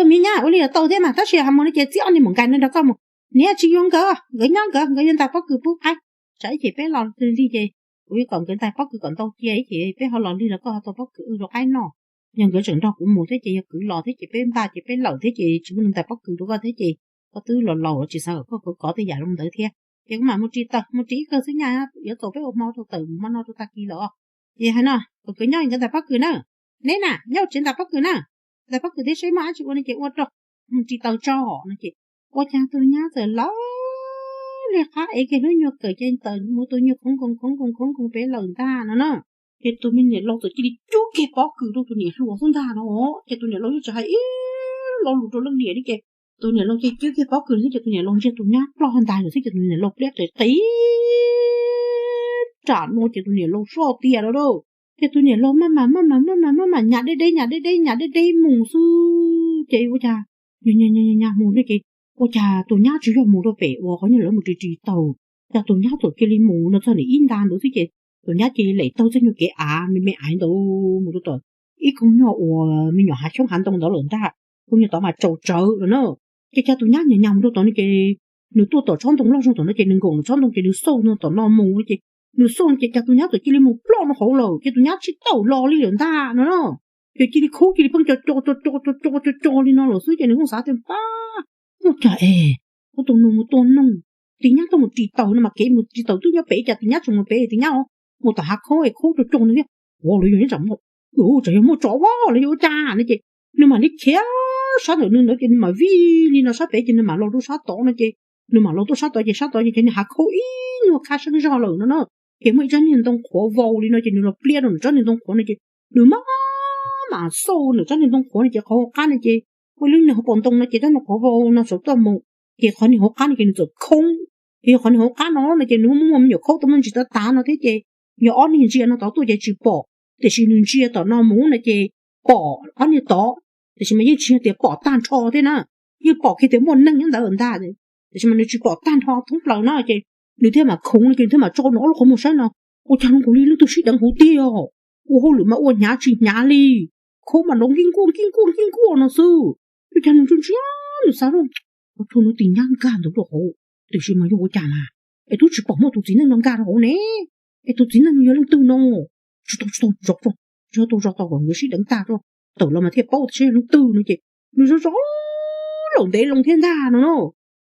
me nyab, ua li los tau thiab mas, tab sis hais mus no ces txib ob niag maum nkais no nrog koj mus. Niam, tsis yuav nkawd, nkawd nyob nkawd, nkawd yuav ntais pob kws pub qaib, tsam ib chim peb los lig ces kuv yuav kom nkawd ntais pob kws kom ntau cia ib chim peb ho los lig los koj ho tau pob kws wb rau qaib noj. Yog nkawd tseem nrog kuv mus thiab ces yog kwv los thiab ces peb npaj ces peb lawm thiab ces tsis muaj neeg ntais pob kws rau koj thiab ces koj twb los laus los tsis xav kom koj kov kov tej yam zoo ntawd thiab. Ces kuv mam mus ris taws, mus ris ib kawg xwb nyab, yuav txaus peb ua hmo rau tawm mus hmo no rau tag kis lawm. Ces hais no kom kwv nyob nkawd ntais pob kws na, neb na nyob tsev ntais pob kws na, ntais pob kws thiab seb muaj dab tsi ua no ces ua rau, mus ris taws tso no ces ua cas tus nyab txawm lawv liag qab ev kiag lub nyuag kawm caj tawm mus tua nyuag khoov nkoos khoov nkoos khoov nkoos pem lawm ntag no na. Ces tus me niam laus txawm cia li cub kiag pob kws rau tus niam hluas xwb ntag no. Ces tus niam laus yeej tsis hais ib lo lus rau leej niam li ces tus niam laus cia li cub kiag pob kws xwb ces tus niam laus ntsia tus nyab ploj ntais lawm xwb ces tus niam laus pliab qis qis nram no ces tus niam laus soj tiag lawm lauj. Ces tus niam laus maj mam maj mam maj mam maj mam nyas deb deb nyas deb deb nyas deb deb mus xwb ces ua cas nyas nyas nyas mus ces ua cas tus nyab tsis yog mus rau pem uas qhov nyuag lawv mus ris ris taws, cas tus nyab txawm cia li mus no txog nim ib nta ntawd xwb ces tus nyab cia li lem taug txoj nyuag kev av me me aiv ntawd mus rau tom ib koog nyuag uas me nyuam hav xyoob hav ntoo ntawd lawm ntag, koog nyuag tod mas tsaus tsawv lawm na. Ces cas tus nyab nyas nyas mus rau tom no ces nws tuaj tom tsob ntoo loj zog tom no ces nws nkaum nws tsob ntoo ces nws xauj no tom no mus ces nws xauj no ces cas tus nyab txawm cia li mus ploj no hauv lawm ces tus nyab tsis tau los li lawm ntag no na. Ces cia li khub cia li pheej co co co co co co co co li no lawm xwb ces nws kuj xav tias pab, ua cas es ua tus nus mus tua noog, tus nyab tuaj mus ris taws no mas kev mus ris taws twb nyob pem cas tus nyab tseem mus pem tus nyab mus tom hav khob es khub co co no thiab. Ua lawv yog nyob tsam Ua, tsam yog muaj tsov vab los yog ua cas no ces nws mam li khiav sab ntawm nws ntawd ces nws mam vij li no sab pem ces nws mam los rau sab tod no ces nws mam los tuaj sab tod ces sab tod ces nws hav khaub ib nyuag khab seeb zog lawm no na. Ces muaj ib tsob niag ntoo qhuav vau li no ces nws los pliab rau nws tsob niag ntoo qhuav no ces nws maj mam xauj nws tsob niag ntoo qhuav no ces qhov hauv qab no ces muaj ib lub niag hauv paus ntoo no ces tsob ntoo qhuav vau no saum tuaj mus, ces qhov niag hauv qab no ces nws txawm khoob. Ces yog qhov niag hauv qab no no ces nws muaj muaj me nyuam khaub tau muaj ntsis tav tav no thiab ces yog ob niag ntsia no tod tuaj ces tsis pom, tiam sis nws ntsia tom no mus no ces pom ob niag tod, tiam sis mas yeej tsis yog tias pom tag nrho thiab na, yeej pom kiag tias muaj neeg nyob ntawd ntag, tiam sis mas nws tsis pom tag nrho thoob plaws na ces nws thiaj mam khoov no ces nws thiaj mam tso nws ob lub qhov muag saib no, ua cas zoo nkaus li leej twg sib deev hauv tiag, ua hauj lwm mas ua hnyav tsis hnyav li, khaub mas nrov nkij nkuaj nkij nkuaj nkij nkuaj no xwb. Ua cas nws ntsia ntsia nws xav zoj, ua thaum nws tis nyab nkag ntawd rau hauv, tiam sis mas yog ua cas mas es twb tsis pom muaj tus txiv neej no nkag rau hauv ne, es tus txiv neej no yog leej twg no? Tsis tau, tsis tau zov, tsis tau zov tau kom nkawd sib deev tag tso, tawm los mas thiaj paub saib yog leej twg no ces nws zov zov los ntev loo thiab ntag no na.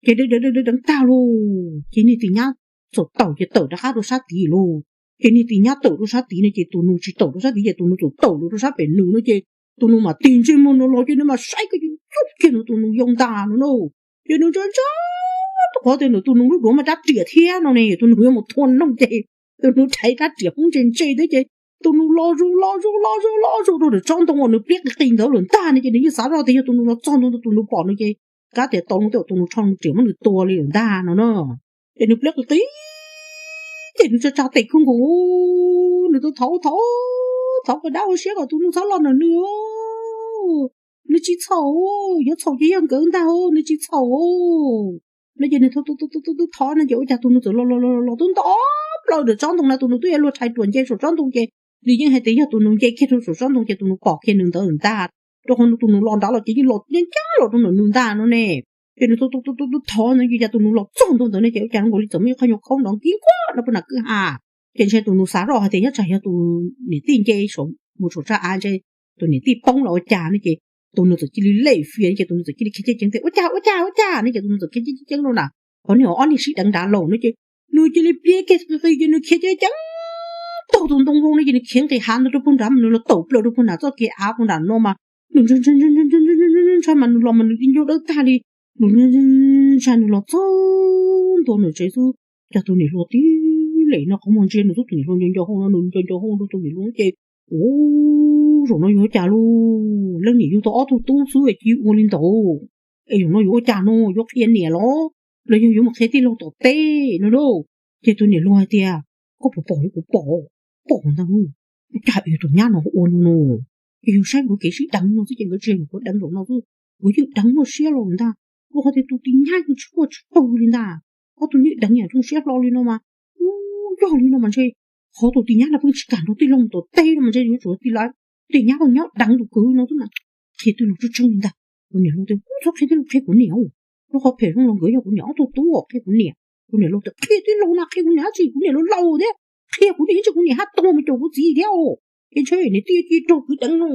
Ces deev deev deev tag lauj ces niag tis nyab txawm tawm ces tawm rov qab rau sab tid lauj. Ces niag tis nyab tawm rau sab tid no ces tus nus tsis tawm rau sab tid ces tus nus txawm tawm rau sab pem nws no ces tus nus mam tig ntsej muag no los ces nws mam saib kiag ces ntxub kiag nws tus nus yau ntag no na. Ces nws ntsia ntsia rau qhov tias nws tus nus lub duav mas rab riam thiab no ne, tus nus yuav mus thua noog ces tus nus rhais rab riam poob ntse ntse thiab ces tus nus los zus los zus los zus los zus rau ntawm tsob ntoo uas nws pliab qis qis ntawd lawm ntag no ces nws yeej xav zoj tias yog tus nus los txog ntawd tus nus pom nws ces kav tias tau nws tej tus nus tsho nws riam muab nws tua li lawm ntag no na. Ces nws pliab qis qis ces nws tsa tsa tes khwb nkaus, nws tus thov thov thov kom dab ua siab kom tus nus txhob los ntawm nws. Nws tsis txhaum, yuav txhaum ces yog nkawd ntag, nws tsis txhaum no ces nws thov thov no ces ua cas tus nus txawm los los los los twb nto plaws ntawm tsob ntoo na, tus nus twb yuav luag rhais ruam nce saum tsob ntoo ces nws yeej hais tias yog tus nus nce kiag rau saum tsob ntoo ces tus nus pom kiag nws ntawd ntag, rau qhov tus nus los nrad los ces yeej los ncaj ncaj los rau ntawm nws ntag no ne. Ces nws thov thov no ces cas tus nus los txog ntua ntawd ne ces ua cas zoo nkaus li txawm muaj ib qho nyuag khaub nrov nkij nkuaj no puag nram kwj ha. Ces ntshe tus nus xav zoj hais tias nyob tsam yog tus niam tij nce mus saum tsab av ntshe tus niam tij poob los ua cas no ces tus nus txawm cia li lem fias ces tus nus txawm cia li khiav ceev ceev tias ua cas ua cas ua cas no ces tus nus txawm khiav ceev ceev ceev rau nram qhov niag ob niag sib deev nrad lauj no ces nws cia li pliab kiag qis qis ces nws khiav ceev ceev taug tus ntoo vau no ces nws khiav nqis hav ntawd rau puag nrad mas nws los tawm plaws rau puag nram txoj kev av puag nram no mas nws ntshai ntshai mas nws los mas nws ti ncauj dawb tag li, nws ntshai nws los txog ntua nws tsev xwb cas tus niam hluas tib lem no qhov muag ntsia nws xwb, tus niam hluas nco nco hau no nws nco nco hau rau tus niam hluas ces ua, zaum no yuav cas lauj, leej niam yug tau ob tug tub xwb es cia ua li ntawd, es zaum no yuav ua cas no, yuav qhia niam los los yog yuav mus qhia tij laug tom teb no lauj. Ces tus niam hluas hais tias koj puas pom li kuv pom, pom ntag, ua cas es tus nyab no ua no no, ces yog saib nkawd kev sib deev no xwb ces nkawd tsis yog kuv deev zaum no xwb, kuv yeej deev muaj siab los ntag, rau qhov tias tus tis nyab yeej tsis quaj tsis qw li ntag, ob tug yeej deev yam zoo siab hlo li no mas, ub, yog li no mas ntshe qhov tus tis nyab no pheej tsis kam nrog tij laug tom teb no mas ntshe yuav tsum tis laug, tis nyab pheej nyob deev tus kwv no xwb na. Qhia tij laug tseeb tseeb li ntag. Tus niam hluas tias txhob qhia tij laug, qhia kuv niam, rau qhov phem zoo los nkawd yog kuv niam ob tug tub, qhia kuv niam. Tus niam hluas tias qhia tij laug na, qhia kuv niam dab tsi, kuv niam laus laus thiab, qhia kuv niam dab tsi, kuv niam haj tuag mus caum kuv txiv thiab os, ces ntshe niam tij cia raug kwv deev no,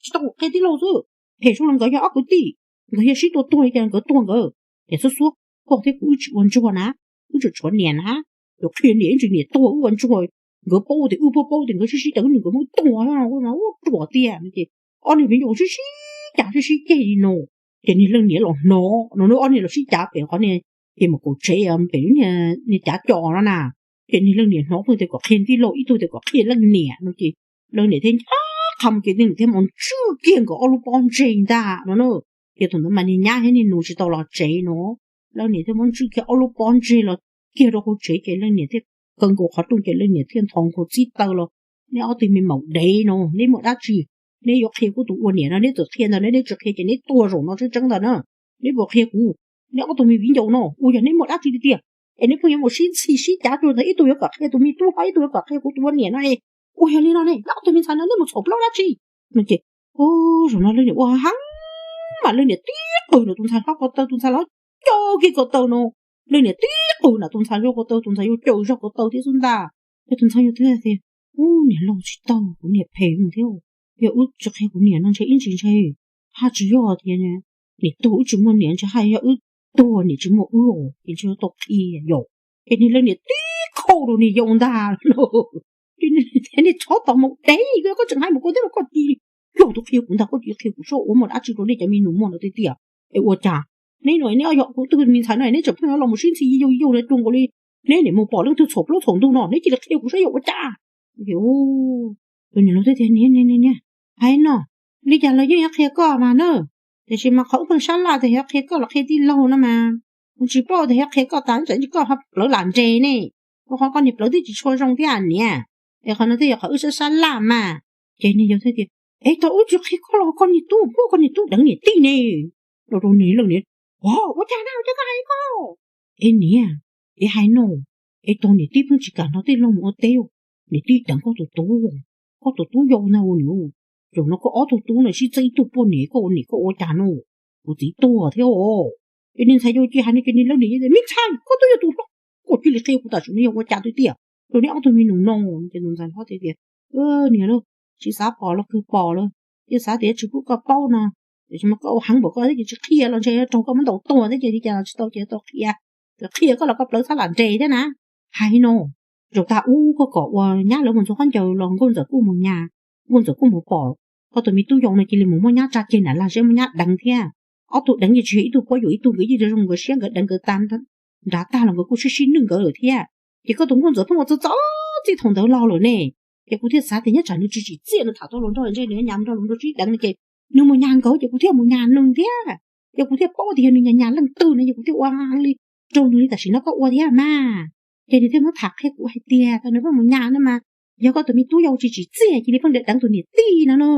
tsis tau, qhia tij laug xwb. Phem zoo los nkawd yog ob kwv tij, nkawd yog sib tua tuag li cas nkawd tuag nkawd. Niam xub xuab, koj thiab kuv wb tsis ua ntsuag na, wb tseem tshuav niam na, yuav qhia niam ib ntsis niam tuag wb ua ntsuag, nkawd paub tias wb paub paub tias nkawd sib sib deev nkawd muab tuag, ua ruam tiag no ces ob niag viv ncaus sib sib cav sib sib ceg li no. Ces niag leej niam los hnov no, ob niag los sib cav pem qhov niag ces mus kaum tsev pem lub niag cav co no na. Ces niag leej niam hnov tug tias kom qhia tij laug, ib tug tias kom qhia leej niam no ces leej niam thiaj ncaj qha mus ces leej niam thiaj mus ntswj kiag nkawd ob lub pob ntseg ntag no na. Ces thaum ntawd mas niag nyab thiab niag nus tsis tau los tsev no, leej niam thiaj muab ntswj kiag ob lub pob ntseg los kiag rau hauv tsev ces leej niam thiaj kaw nkaus qhov rooj ces leej niam thiaj ntho nkaus txib taw los, neb ob tug me maum dev no neb muaj dab tsi neb yuav qhia kuv tus ua niam no, neb txawm qhia ntawd, neb tsis qhia ces neb tuag zaum no tseeb tseeb ntag na. Neb puas qhia kuv? Neb ob tug me viv ncaus no ua yog neb muaj dab tsi tiag tiag es neb pheej yuav mus sib ntxhi sib cav cuag ntawd, ib tug yuav kom qhia tus me tub hlob, ib tug yuav kom qhia kuv tus ua niam no es ua yog li no ne, neb ob tug me ntxhais no neb mus txhaum plaub dab tsi no ces zaum no leej niam ua heev mas leej niam tib qws nram tus ntxhais hlob ko taw, tus ntxhais hlob caum kiag ko taw no, leej niam tib qws nram tus ntxhais yau ko taw, tus ntxhais yau caum zog ko taw thiab xwb ntag. Ces tus ntxhais yau thiaj tias, ub, niam laus tsis tau, kuv niam phem thiab, yog wb tsis qhia kuv niam no ntshe ib ntsis ntshe haj tsis yog tias niam tuag wb tsis muaj niam, ntshe haj yog wb tuag niam tsis muaj wb os, ces ntshe yuav tau qhia yom. Ces niag leej niam tib khau rau niag yau ntag lauj. Ces niag txhob tos mus dev, koj tseem hais mus koj thiab los koj cia li, yog tus qhia kuv ntag, koj cia li qhia kuv saib ua muaj dab tsi rau nej cov me nus muag no tiag tiag. Es ua cas neb no neb ob yog kuv tus me ntxhais no neb tseem pheej los mus sib ntxhi yug yug no cuag nkaus li neb niam mus pom leej twg txhaum plaub txhaum ntug no neb cia li qhia kuv saib yog ua cas. Tus niam laus thiaj tias, niam niam niam, hais no, li cas los yeej yuav qhia koj mas na, tiam sis mas qhov wb pheej sab laj tias yuav qhia koj los qhia tij laug no mas, kuv tsis paub tias yuav qhia koj tas tsam koj ho plawv lam nres ne, rau qhov koj niag plawv twb tsis tshua zoo thiab niam. Es qhov no twb yog qhov wb sab sab laj mas. Ces niag yau thiaj tias, es tau wb tsis qhia koj los koj niag tub, koj niag tub deev niam tij ne. Rau rau niag leej niam, ua cas na, ua cas koj hais koj? Es niam, es hais no, es tau niam tij pheej tsis kam nrog tij laug mus ua teb, niam tij deev koj tus tub, koj tus tub yau ntag niam. Zaum no koj ob tug tub no sib txeeb ib tug poj niam, koj ua niam koj ua cas no, kuv txiv tuag thiab os. Es niag ntxhais yau cia hais no ces niag leej niam tias, me ntxhais, koj twb yog tus hlob, koj cia li qhia kuv tam sim no yog ua cas tiag tiag rau neb ob tug me nus no. Ces tus ntxhais hlob tias, niam lauj, tsis xav pom los kawg pom lawm, cia xav tias tsis pub koj paub no, tiam sis mas koj ua heev npaum koj thiab ces tsis qhia los ntshe raug koj muab ntaus tuag thiab ces li cas los tsis tau ces tau qhia, txawm qhia koj los koj plawv xab lam nres thiab na. Hais no, zaum tag ub koj kom ua nyab lawv mus ntxuag khaub ncaws los nkauj ntxawm kuj mus nyas, nkauj ntxawm kuj mus pom koj tus me tub yau no cia li mus muab nyab tsa ceg nram lag seb muab nyab deev thiab. Ob tug deev yeej tsis yog ib tug puab yuam ib tug, nkawd yeej zoo nkawd siab, nkawd deev nkawd tas nrad tag los nkawd kuj sib sib nwj nkawd lawm thiab. Ces koj tus nkauj ntxawm pheej ua txog txog txij thaum ntawd los lawm ne. Ces kuv thiaj xav tias nyob tsam nws tsis tsim txiaj nws tham tau hluas nraug ntshe nws nyas nrog hluas nraug sib deev no ces nws mus nyas nkawd ces kuv thiaj mus nyas nws thiab. Ces kuv thiaj paub tias yog nws nyas nyas leej twg no ces kuv thiaj ua li raug nws li tam sim no koj ua thiab mas. Ces nws thiaj muab tham qhia kuv hais tias tau nws pheej mus nyas no mas yog koj tus me tub yau tsis tsim txiaj cia li pheej deev deev tus niam tij no na.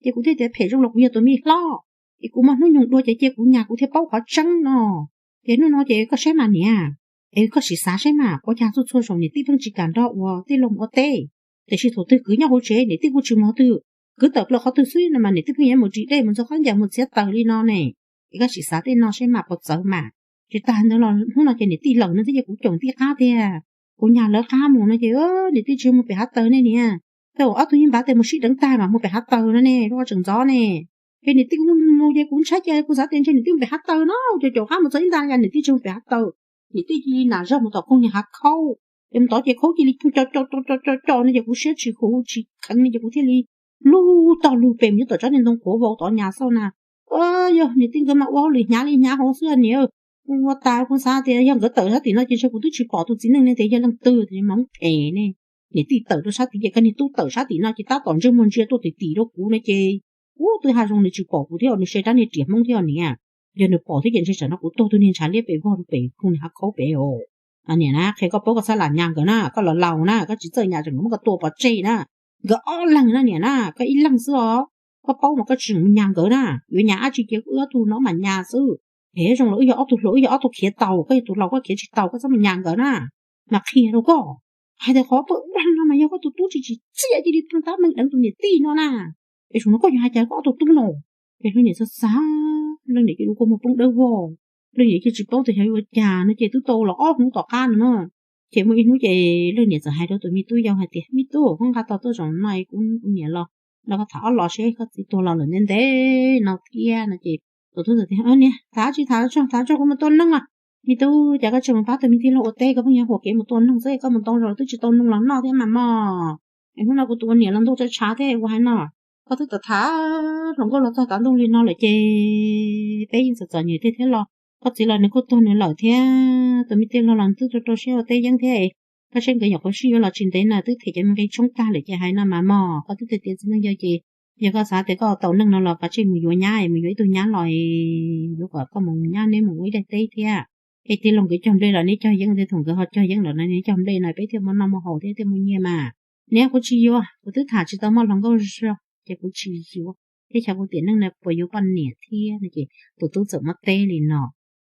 Ces kuv thiaj tias phem zoo los kuv yog tus me hlob, es kuv muaj hnub nyoog dua ces cia kuv nyas kuv thiaj paub qhov tseeb no. Ces hnub no ces koj saib mas niam, es koj sim xav saib mas ua cas txhua txhua zaus niam tij pheej tsis kam nrog ua tij laug ua teb, tiam sis thaum twg kwv nyob hauv tsev niam tij kuj tsis mus qhov twg, kwv tawm plaws qhov twg xwb no mas niam tij pheej yuav mus ris dej mus ntxuag khaub ncaws mus txiav taws li no ne. Es koj sim xav tej no saib mas puas txawv mas. Tsis tas ntawd los hnub no ces niam tij lawm no thiab ces kuv caum niam tij qab tiag, kuv nyas lawv qab mus no ces niam tij tsis mus pem hav taws ne niam. Tej zaum ob tug yeej npav tes mus sib deev tag mas mus pem hav taws no ne, lub qhov tseem ntxov ne. Ces niam tij kuv mus ces kuv ntshai ces kuv xav tias ntshe niam tij mus pem hav taws no, caum caum qab mus txog ib ntag cas niam tij tsis mus pem hav taws. Niam tij cia li nam zog mus tom koog niag hav khaub, ces mus tod ces khaub cia li co co co co co co no ces kuv siab tsis huv tsis kheev no ces kuv thiaj li lug tog lug pem mus nyob tom tsob niag ntoo qhuav vau tod nyas xauj na. Yog niam tij nkawd mas ua hauj lwm hnyav li hnyav hauv xwb niam. Kuv ua tas kuv xav tias yog nkawd tawm sab tim no ces ntshe kuv twb tsis pom tus txiv neej ne tias yog leej twg tias mas phem ne. Niam tij tawm rau sab tid ces koj niag tub tawm sab tim no ces tab tom ntsej muag ntsia tuaj tim tim rau kuv no ces ub twb haj zoo nws tsis pom kuv thiab nws se rab niag riam hmoob thiab niam. Yog nws pom thiab ces ntshe tsam no kuv tuag tus niag ntshav liab pem vog rau pem koog niag hav khaub pem os. Niam na, qhia koj paub koj txhob lam nyas nkawd na, koj los laus na, koj tsis txawj nyas tseem nkawd muab koj tua pov tseg na. Nkawd ob leeg na niam na, koj ib leeg xwb os. Koj paub mas koj tsis mus nyas nkawd na, yuav nyas dab tsi ces wb ob tug no mam nyas xwb. Es zoo los wb yog ob tug hluas, wb yog ob tug khiav tau, koj yog tus laus koj khiav tsis tau, koj txhob mus nyas nkawd na. Mas qhia rau koj, hais tias qhov paj ua no mas yog koj tus tub tsis tsim txiaj cia li tab meeg deev tus niam tij no na. Es zaum no koj yog hais cas koj ob tug tub no? Ces leej niam xav xav, leej niam cia li kua muag poob dawb vog. Leej niam cia tsis paub tias xyov yuav ua cas no ces twb tau los ob hnub tom qab no na. Ces muaj ib hnub ces leej niam txawm hais rau tus me tub yau hais tias, me tub, koj nqa tos tuaj zaum no kuv niam los nrog koj tham ob los seb koj txiv tuag los lawm ntev ntev no thiab no ces tus tub txawm tias, niam, tham tsis tham tso, tham tso kuv mus tua neeg os. Me tub, cas koj tsis mus pab tus me tij laug ua teb, koj pheej yuav huam kev mus tua neeg xwb, koj mus ntau zaus twb tsis tau neeg los noj thiab mas mog. Es hnub no kuv tus ua niam los ntuj tshav tshav thiab kuv hais no, koj twb tawm tham hluas nkauj los txog tav ntuj li no lawm ces peb yeej txom txom nyem tiag thiab los koj txiv los nws kuj tuag nws lawm thiab, tus me tij laug los nws twb rau rau siab ua teb yeeb thiab. Koj saib nkawd nyuam qhuav sib yuav los tsis ntev na twb them cov me nqi tshoob tag lawm ces hais no mas mog, koj twb tias txiv neej yawg ces yog koj xav tias koj tau neej no los kav tsij mus yuav nyab, mus yuav ib tug nyab los yuav kom koj mus nyab neb mus ua ib daim teb thiab. Es tij laug nkawd cog nplej los neb cog yeeb, tej thaum nkawd ho cog yeeb lawm no neb cog nplej no peb thiaj muaj noj muaj haus thiab thiaj muaj nyiaj mas. Neb kuv tsis yuav, kuv twb tham tsis tau muaj hluas nkauj zog ces kuv tsis yuav. Teb chaws kuv tiam neej no puas yuav poj niam thiab no ces tus tub txawm muab teb li no.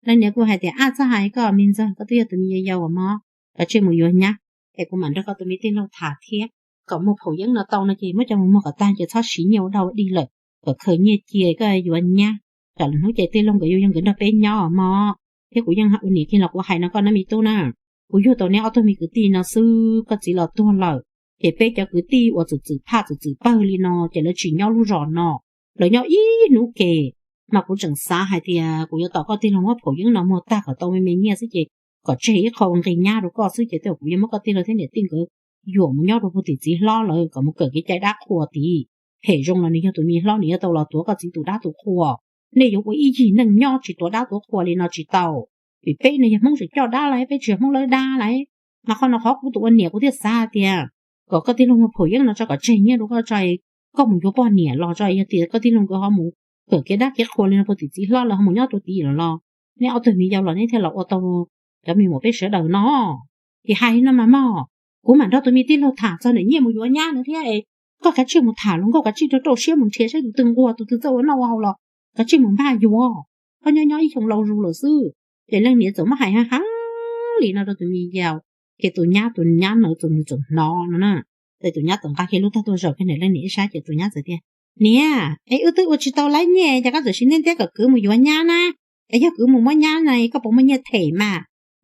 Leej niam kuj hais tias, ab, txhob hais koj me ntxawg, koj twb yog tus me yau yau mog, kav tsij mus yuav nyab, es kuv mam nrog koj tus me tij laug tham thiab. Kom muag phaum yeeb no tau no ces muab coj mus muag kom tag ces txhob siv nyiaj ua dog ua dig lawm, kom khaws nyiaj cia koj yuav nyab. Tsam lwm hnub ces tij laug nkawd yuav yog nkawd nrog peb nyob mog. Thiab kuv yeej ua niam kiag los kuv hais no koj na me tub na, kuv yug tau neb ob tug me kwv tij no xwb koj txiv los tuag lawm, ces peb cov kwv tij uas txwm txwm phaj txwm txwm pawg li no ces lawv tsis nyob lub zos no, lawv nyob ib hnub ke. Mas kuv tseem xav hais tias kuv yuav tos koj tij laug muab phaum yeeb no muag tag kom tau me me nyiaj xwb ces kom tseg ib qho nqi nyab rau koj xwb ces tej zaum kuv yuav muab koj tij laug thiab niam tij nkawd yuam mus nyob rau puag tim txiv hlob lawm kom mus kawm kev cai dab qhua tid. Phem zoo los nws yog tus me hlob, nws yuav tau los tuav koj txiv tus dab tus qhua. Nej yuav ua ib yig neej nyob tsis tuav dab tuav qhua li no tsis tau. Vim peb no yog Hmoob tseem coj dab lawm, peb tsis yog Hmoob lawb dab lawm. Mas qhov no qhov kuv tus ua niam kuv thiaj xav tias kom koj tij laug mus phum yeeb no tso kom tseg nyiaj rau koj tso, koj mus yuav poj niam los tso. Yog tias koj tij laug nkawd ho mus kawm kev dab kev qhua li no puag tim txiv hlob lawm, ho mus nyob rau tim lawm los nej ob tug me yau los neb thiaj los ua tau cov me nyuam peb sawv daws no. Ces hais li no mas mog, kuv mam nrog tus me tij laug tham txog niam nyiaj mus yuav nyab no thiab. Koj kav tsij mus tham luag nkauj, kav tsij rau rau siab mus nrhiav saib tus twg nquag, tus twg txawj ua noj ua haus los kav tsij mus npaj yuav. Koj nyob nyob ib xyoo lau zus lawm xwb. Ces leej niam txawm muab hais heev heev li no rau tus me yau. Ces tus nyab, tus nyab no txawm, nws txawm hnov no na. Ces tus nyab txawm nqa kiag lub tag tuaj zaum kiag ntawm leej niam ib sab, ces tus nyab txawm tias, Niam, es wb twb ua tsis tau laib nyiaj, cas koj txawm siv ntiab ntiab kom kwv mus yuav nyab na? Es yog kwv mus muab nyab na, koj puas muaj nyiaj them mas?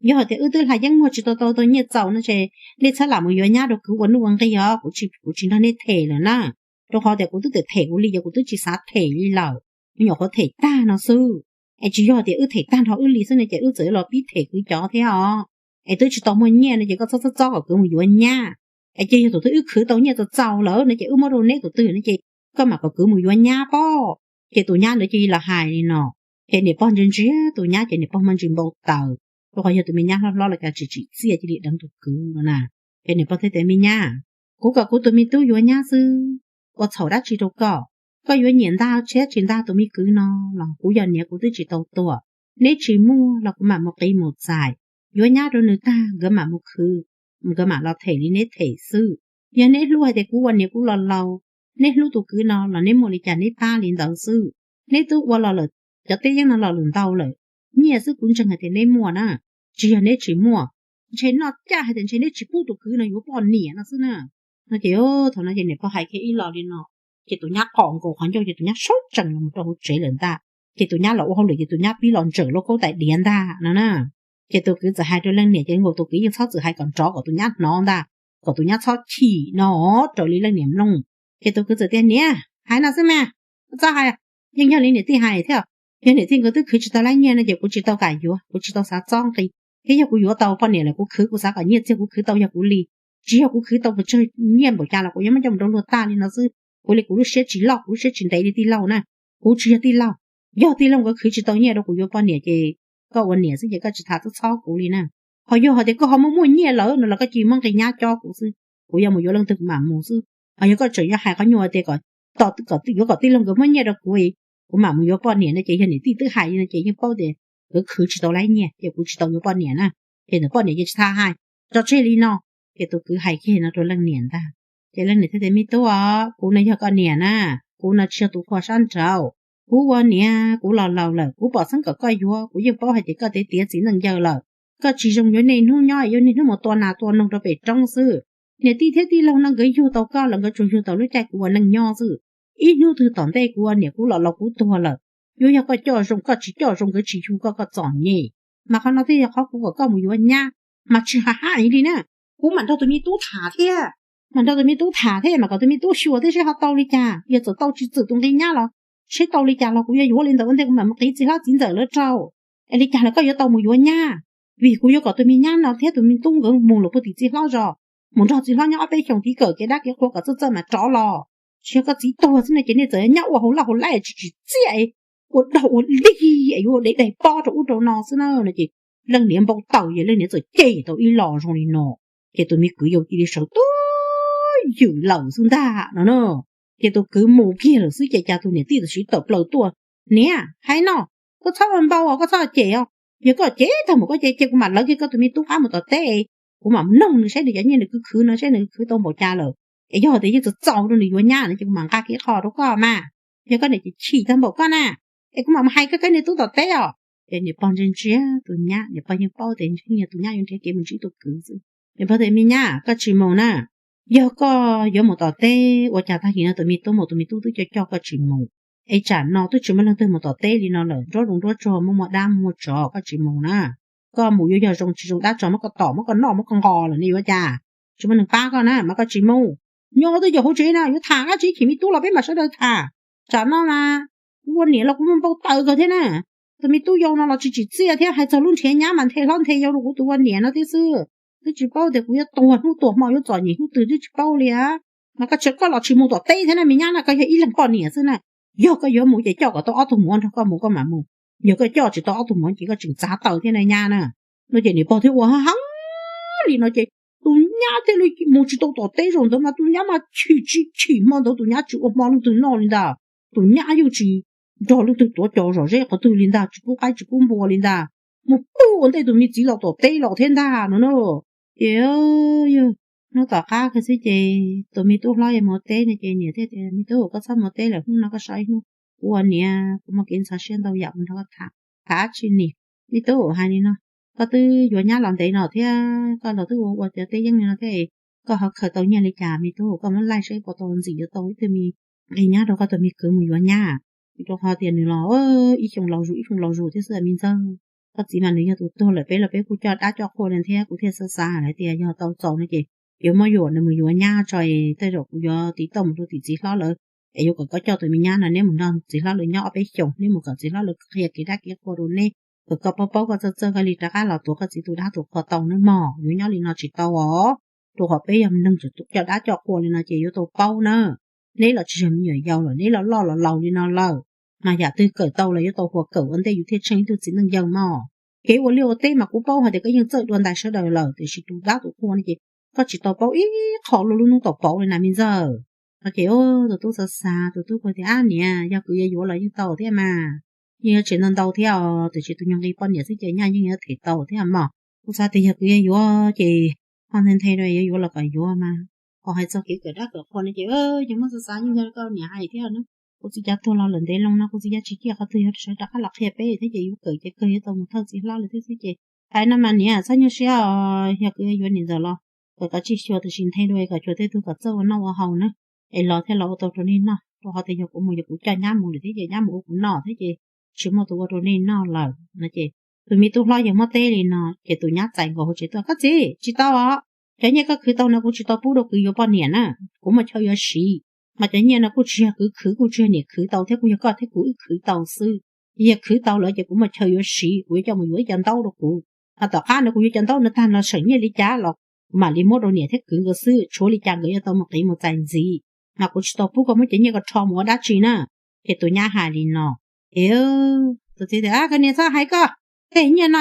Yog hais tias wb twb hla yeeb muag tsis tau tau tau nyiaj txaus no ces nej txhob lam mus yuav nyab rau kwv ua nuj ua nqis os, kuv tsis, kuv tsis nrog nej them lawm na. Rau qhov tias kuv twb them them kuv li, yog kuv twb tsis xav them li lawm. Me nyuam qhuav them tag no xwb. Es tsis yog tias wb them tag nrho wb li xwb no ces wb txawm los pib them kwv cov thiab os. Es twb tsis tau muaj nyiaj no ces koj txhob txhob txob kom kwv mus yuav nyab. Es ces yog tus twg wb khwv tau nyiaj txaus txaus lawm no ces wb muab rau neb tus twg no ces koj mam kom kwv mus yuav nyab pob. Ces tus nyab ntawd cia li los hais li no. Ces niam pog ntsia ntsia tus nyab ces niam pog muaj ntsis npau taws, rau qhov yog tus me nyab hlob hlob los cas tsis tsim txiaj cia li deev tus kwv no na. Ces niam pog thiaj tias, Me nyab, kuv kom kuv tus me tub yuav nyab xwb, ua txhaum dab tsi rau koj? Koj yuav nyiam ntag thiab tsis ntag tus me kwv no los kuv yog niam kuv twb tsis tau tuag. Neb tsis muaj los kuv mam mus qiv mus txais, yuav nyab rau nws tag nkawd mam mus khwv, nkawd mam los them li neb them xwb. Yog neb hlub hais tias kuv ua niam kuv los laus, neb hlub tus kwv no los neb muaj li cas neb pab li ntawd xwb. Neb twb ua los lawm, cov teb yeeb no los lawm ntau lawm, nyiaj xwb kuv ntseeg hais tias neb muaj na. Tsis yog neb tsis muaj, ntshe noj caj hais tias ntshe neb tsis pub tus kwv no yuav poj niam no xwb na. No ces thaum no ces niam pog hais kiag ib los li no, ces tus nyab qom nkaus qhov ncauj ces tus nyab sawv tsees los rau hauv tsev lawm ntag. Ces tus nyab los ua hauj lwm ces tus nyab pib los ntsawm lub kaub tais diav ntag no na. Ces tus kwv txawm hais rau leej niam ces nkaus tus kwv yeej txhob txwm hais kom nrov kom tus nyab hnov ntag, kom tus nyab txhob chim no raws li leej niam mloog. Ces tus kwv txawm tias, Niam, hais no xwb mas, txhob hais, yeej yog li niam tij hais thiab. Yog niam tij nkawd twb khwv tsis tau laib nyiaj no ces kuv tsis tau kam yuav, kuv tsis tau xav txob nqi. Thiab yog kuv yuav tau poj niam lawm kuv khwv kuv xav kom nyiaj txiag kuv khwv tau yog kuv li. Tsis yog kuv khwv tau pes tsawg nyiaj npaum cas los kuv yuav muab coj mus rau luag tag li no xwb. Kuv li kuv lub siab tsis loj, kuv lub siab tsis ntev li tij laug na. Kuv tsis yog tij laug. Yog tij laug nkawd khwv tsis tau nyiaj rau kuv yuav poj niam ces koj ua niam xwb ces koj tsis tas txhob txhob kuv li na. Ho yog hais tias koj ho muaj muaj nyiaj lawm no los koj cia li muab nqi nyab cob kuv xwb, kuv yuav mus yuav leej twg kuv mam mus xwb. Ho yog koj tseem yuav hais qhov nyuag tias kom, kom yuav kom tij laug nkawd muab nyiaj rau kuv, kuv mam mus yuav poj niam no ces yog niam tij twb hais li no ces yeej paub tias nkawd khwv tsis tau laib nyiaj ces kuv tsis tau yuav poj niam na. Ces ntawm poj niam ces tsis tau hais, tso tseg li no. Ces tus kwv hais kiag no rau leej niam ntag. Ces leej niam thiaj tias, Me tub os, kuv no yog koj niam na, kuv no tsis yog tus qhua sab nraud. Kuv ua niam kuv los laus lawm, kuv pom xeeb kom koj yuav, kuv yeej paub hais tias koj tiav tiav txiv neej yawg lawm. Koj tsis zoo yuav niaj hnub nyob, yuav niaj hnub mus tua nas tua noog rau pem roob xwb. Niam tij thiab tij laug no nkawd yug tau koj los nkawd tsuas yug tau lub caij kuv ua neej nyob xwb. Ib hnub twg tom ntej kuv ua niam kuv los laus kuv tuag lawm, yuav yog koj coj zoo, koj tsis coj zoo nkawd tsis yug koj, koj txom nyem. Mas qhov no thiaj yog qhov kuv kom koj mus yuav nyab, mas tsis hais hais li na. Kuv mam nrog tus me tub tham thiab, mam nrog tus me tub tham thiab mam kom tus me tub xyuas thiab seb ho tau li cas. Yog txawm tau tsis txwm tus nqi nyab los, seb tau li cas los kuv yuav yuav li ntawd ua ntej kuv mam mus qiv txiv hlob txiv ntxawm lawv rau. Es li cas los koj yuav tau mus yuav nyab, vim kuv yuav kom tus me nyab no thiab tus me tub nkawd mus los puag tim txiv hlob zos, mus nrog txiv hlob nyob ob peb xyoos tiv kawm kev dab kev qhua kom txawj txawj mam rov los. Tsis yog koj txiv tuag xwb no ces nej txawm nyob ua haus laj haus lab tsis tsim txiaj, ua daug ua dig es yuav ua dev daig pob rau ub rau no xwb na no ces leej niam npau taws ces leej niam txawm cem tau ib los zoo li no. Ces tus me kwv yau cia li sawv tuaj ywm lawm xwb ntag no na. Ces tus kwv mus kiag lawm xwb ces cas tus niam tij tam sim tawm plaws tuaj, Niam, hais no, koj txhob ua npau os, koj txhob cem os. Yog koj cem tag npaum koj ces ces kuv mam lawv kiag koj tus me tub qab mus tom teb, kuv mam noog nws saib nws cov nyiaj nws khwv khwv no saib nws khwv tau npaum cas lawm. Es yog tias yeej txaus txaus rau nws yuav nyab no ces kuv mam nqa kev qho rau koj mas. Yog koj niam ces chim tag npaum koj na, es kuv mam mus hais koj kab niag tub tom teb os. Ces niam pog ntsia ntsia tus nyab, niam pog yeej paub tias tus nyab yuav nrhiav kev mus ntsib tus kwv xwb. Niam pog tias, Me nyab, koj tsis mus na. Yog koj yuav mus tom teb ua cas tag kis no tus me tub mus, tus me tub twb coj coj koj tsis mus. Es tsam no twb tsis muaj leej twg mus tom teb li no lawm, nruab zoov nruab tsuag muaj muaj dab muaj muaj tsov, koj tsis mus na. Koj mus yuav yog zoo tsis zoo dab tsov muab koj tom muab koj noj muab koj nqos lawm ne yuav cas. Tsis muaj neeg pab koj na mas koj tsis mus. Nyob twb yog hauv tsev no yuav tham dab tsi, chim me tub los peb mam sawv daws tham. Tsam no mas kuv ua niam los kuv muaj npau taws kawg thiab na. Tus me tub yau no los tsis tsim txiaj thiab, hais txog lub nrhiav nyab mas nthe hlob nthe yau rau kuv tus ua niam no thiab xwb. twb tsis paub tias kuv yuav tuag hnub tuag hmo yuav txom nyem hnub twg twb tsis paub li. Mas koj tsis, koj los tsis mus tom teb thiab na me nyab na, koj yog ib leeg poj niam xwb na. Yog koj yuav mus ces coj kom tau ob tug muam nrog koj mus koj mam mus. Yog koj coj tsis tau ob tug muam ces koj tseem txav taw thiab na nyab na. No ces niam pog thiaj ua heev li no ces tus nyab thiaj li mus tsis tau tom teb zaum ntawd mas tus nyab mas chim tsis chim hmo ntawd tus nyab tsis ua hmo leej twg noj li ntag. Tus nyab yeej tsis nrog leej twg tuav cos zom zeb qhov twg li ntag, tsis pub qaib tsis pub npua li ntag. Mus pw ua ntej tus me txiv laus tom teb los thiab ntag no na. Ces yog hnub tom qab kiag xwb ces tus me tub hlob yuav mus teb no ces niam thiaj tias, Me tub, koj txhob mus teb lawm, hnub no koj so ib hnub, kuv ua niam kuv muaj kev ntxhov siab ntau yam mus nrog koj tham. Tham tsis niam, me tub hais li no, koj twb yuav nyab los ntev no thiab koj los twb ua ua cov teb yeeb li no thiab, koj ho khaws tau nyiaj li cas me tub, koj muab laij seb puas tau ntxim yuav tau ib tug me nqi nyab rau koj tus me kwv mus yuav nyab. Rau qhov tias nws los ib xyoo laus zus ib xyoo laus zus thiab xwb me ntxawg. Koj txiv mas nws yog tus tuag lawm, peb los peb kuj coj dab coj qhua li thiab kuv thiaj xav xav hais tias yog tau txaus no ces yuav muab yuam nws mus yuav nyab tso, tej zaum kuv yuav tiv tauj mus rau tim txiv hlob lawv es yuav kom koj coj tus me nyab no neb mus nrog txiv hlob lawv nyob ob peb xyoos, neb mus kom txiv hlob lawv qhia kev dab kev qhua rau neb, kom koj paub paub koj txawj txawj koj li rov qab los tuav koj txiv tus dab tus qhua tau nawb mog. Yuav nyob li no tsis tau os, rau qhov peb yog neeg coj dab coj qhua li no ces yuav tau paub na. Neb los tsis yog me nyuam yaus lawm, neb los loj los laus li no lawm, mas yam twg kawm tau los yuav tau huas kawm ua ntej yus thiaj tsheej ib tug txiv neej yawg mog. Kev ua liaj ua teb mas kuv paub hais tias koj yeej txawj dua ntais sawv daws lawm tiam sis tus dab tus qhua no ces koj tsis tau paub ib qho luaj lub hnub tau pauv li na me ntxawg. No ces tus tub xav xav, tus tub kuj tias, Ab niam, yog kwv yuav yuav los yeej tau thiab mas, yeej yuav tseem ntau ntau thiab os, tiam sis tus nyuag nqi poj niam xwb ces nyaj yeej yuav them tau thiab mog. Kuv xav tias yog kwv yuav yuav ces ho nthe nthe rau yuav yuav los kom yuav mas. Ho hais txog kev kawm dab kawm qhua no ces yus muab xav xav yeej yog koj niam hais thiab na. Kuv txiv cov tuag los lawm ntev loo no kuv txiv cov tsis ciaj qhov twg yuav sawv rov qab los qhia peb thiab ces yus kawm ces kawg yuav tau mus thawj txiv hlob lawm thiab xwb ces hais no mas niam txhob nyuaj siab os, yog kwv yuav yuav niam ntxawm los kom koj tsij xyuas tiam sis nthe dua kom xyuas tej tug kom txawj ua noj ua haus na, es los thiaj los ua tau rau nej noj, rau qhov tias yog kuv mus yog kuv coj nyab mus lawm thiab ces nyab mus ua kuv noj thiab ces tsis muaj tus ua rau nej noj lawm no ces tus me tub hlob yawg muab teb li no ces tus nyab txais nkaus hauv tsev tuaj, Koj txiv, tsis tau os, cov nyiaj koj khwv tau no kuv tsis tau pub rau kwv yuav poj niam na, kuv muaj chaw yuav siv. Mas cov nyiaj no kuj tsis yog kwv khwv, kuj tsis yog niam khwv tau thiab, kuj yog koj thiab kuv wb khwv tau xwb. Yog khwv tau lawm ces kuv muaj chaw yuav siv, kuv yuav coj mus yuav ib co ntaub rau kuv. Mas tom qab no kuv yuav cov ntaub no tag no seem nyiaj li cas los kuv mam li muab rau niam thiab kwv nkawd xwb, tshuav li cas nkawd yuav tau mus qiv mus txais ntxiv. Mas kuv tsis tau pub koj muab cov nyiaj ko rho mus ua dab tsi na. Ces tus nyab hais li no, es tus txiv tias, Koj niam txhob hais koj, tej nyiaj no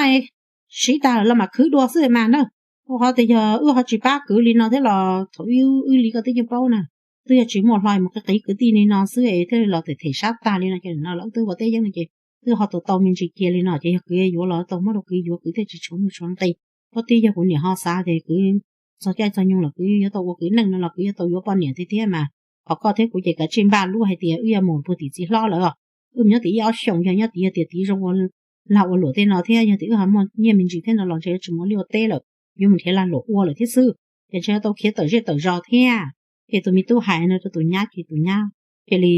siv tag lawm los mam khwv dua xwb mas na. Rau qhov tias yog wb ho tsis pab kwv li no thiab los thaum wb li koj twb yeej paub na, twb yog tsis muaj hlo mus qiv qiv kwv tij li no xwb es thiaj li los them them sab tag li no ces no los wb twb ua teb yeeb no ces twb ho tau tau me ntsis cia li no ces yog kwv yuav los tau muab rau kwv yuav, kwv thiaj tsis tshuav nuj tshuav nqi. Pob tib yog kuv niam ho xav tias kwv txog caij txog nyoog los kwv yuav tau ua kwv neej no los kwv yuav tau yuav poj niam tiag thiab mas. Ho koj thiab kuv ces kav tsij npaj lub hais tias wb yuav mus puag tim txiv hlob lawm os. Wb mus nyob tim ib ob xyoos, yog nyob tim, yog tias tim zoo ua lag ua luam tej no thiab yog tias wb ho muaj nyiaj me ntsis thiab no los ntshe yuav tsis mus liaj ua teb lawm, yuav mus nrhiav lag luam ua lawm thiab xwb. Ces ntshe yuav tau khiav tawm zej tawm zos thiab. Ces tus me tub hais no rau tus nyab ces tus nyab cia li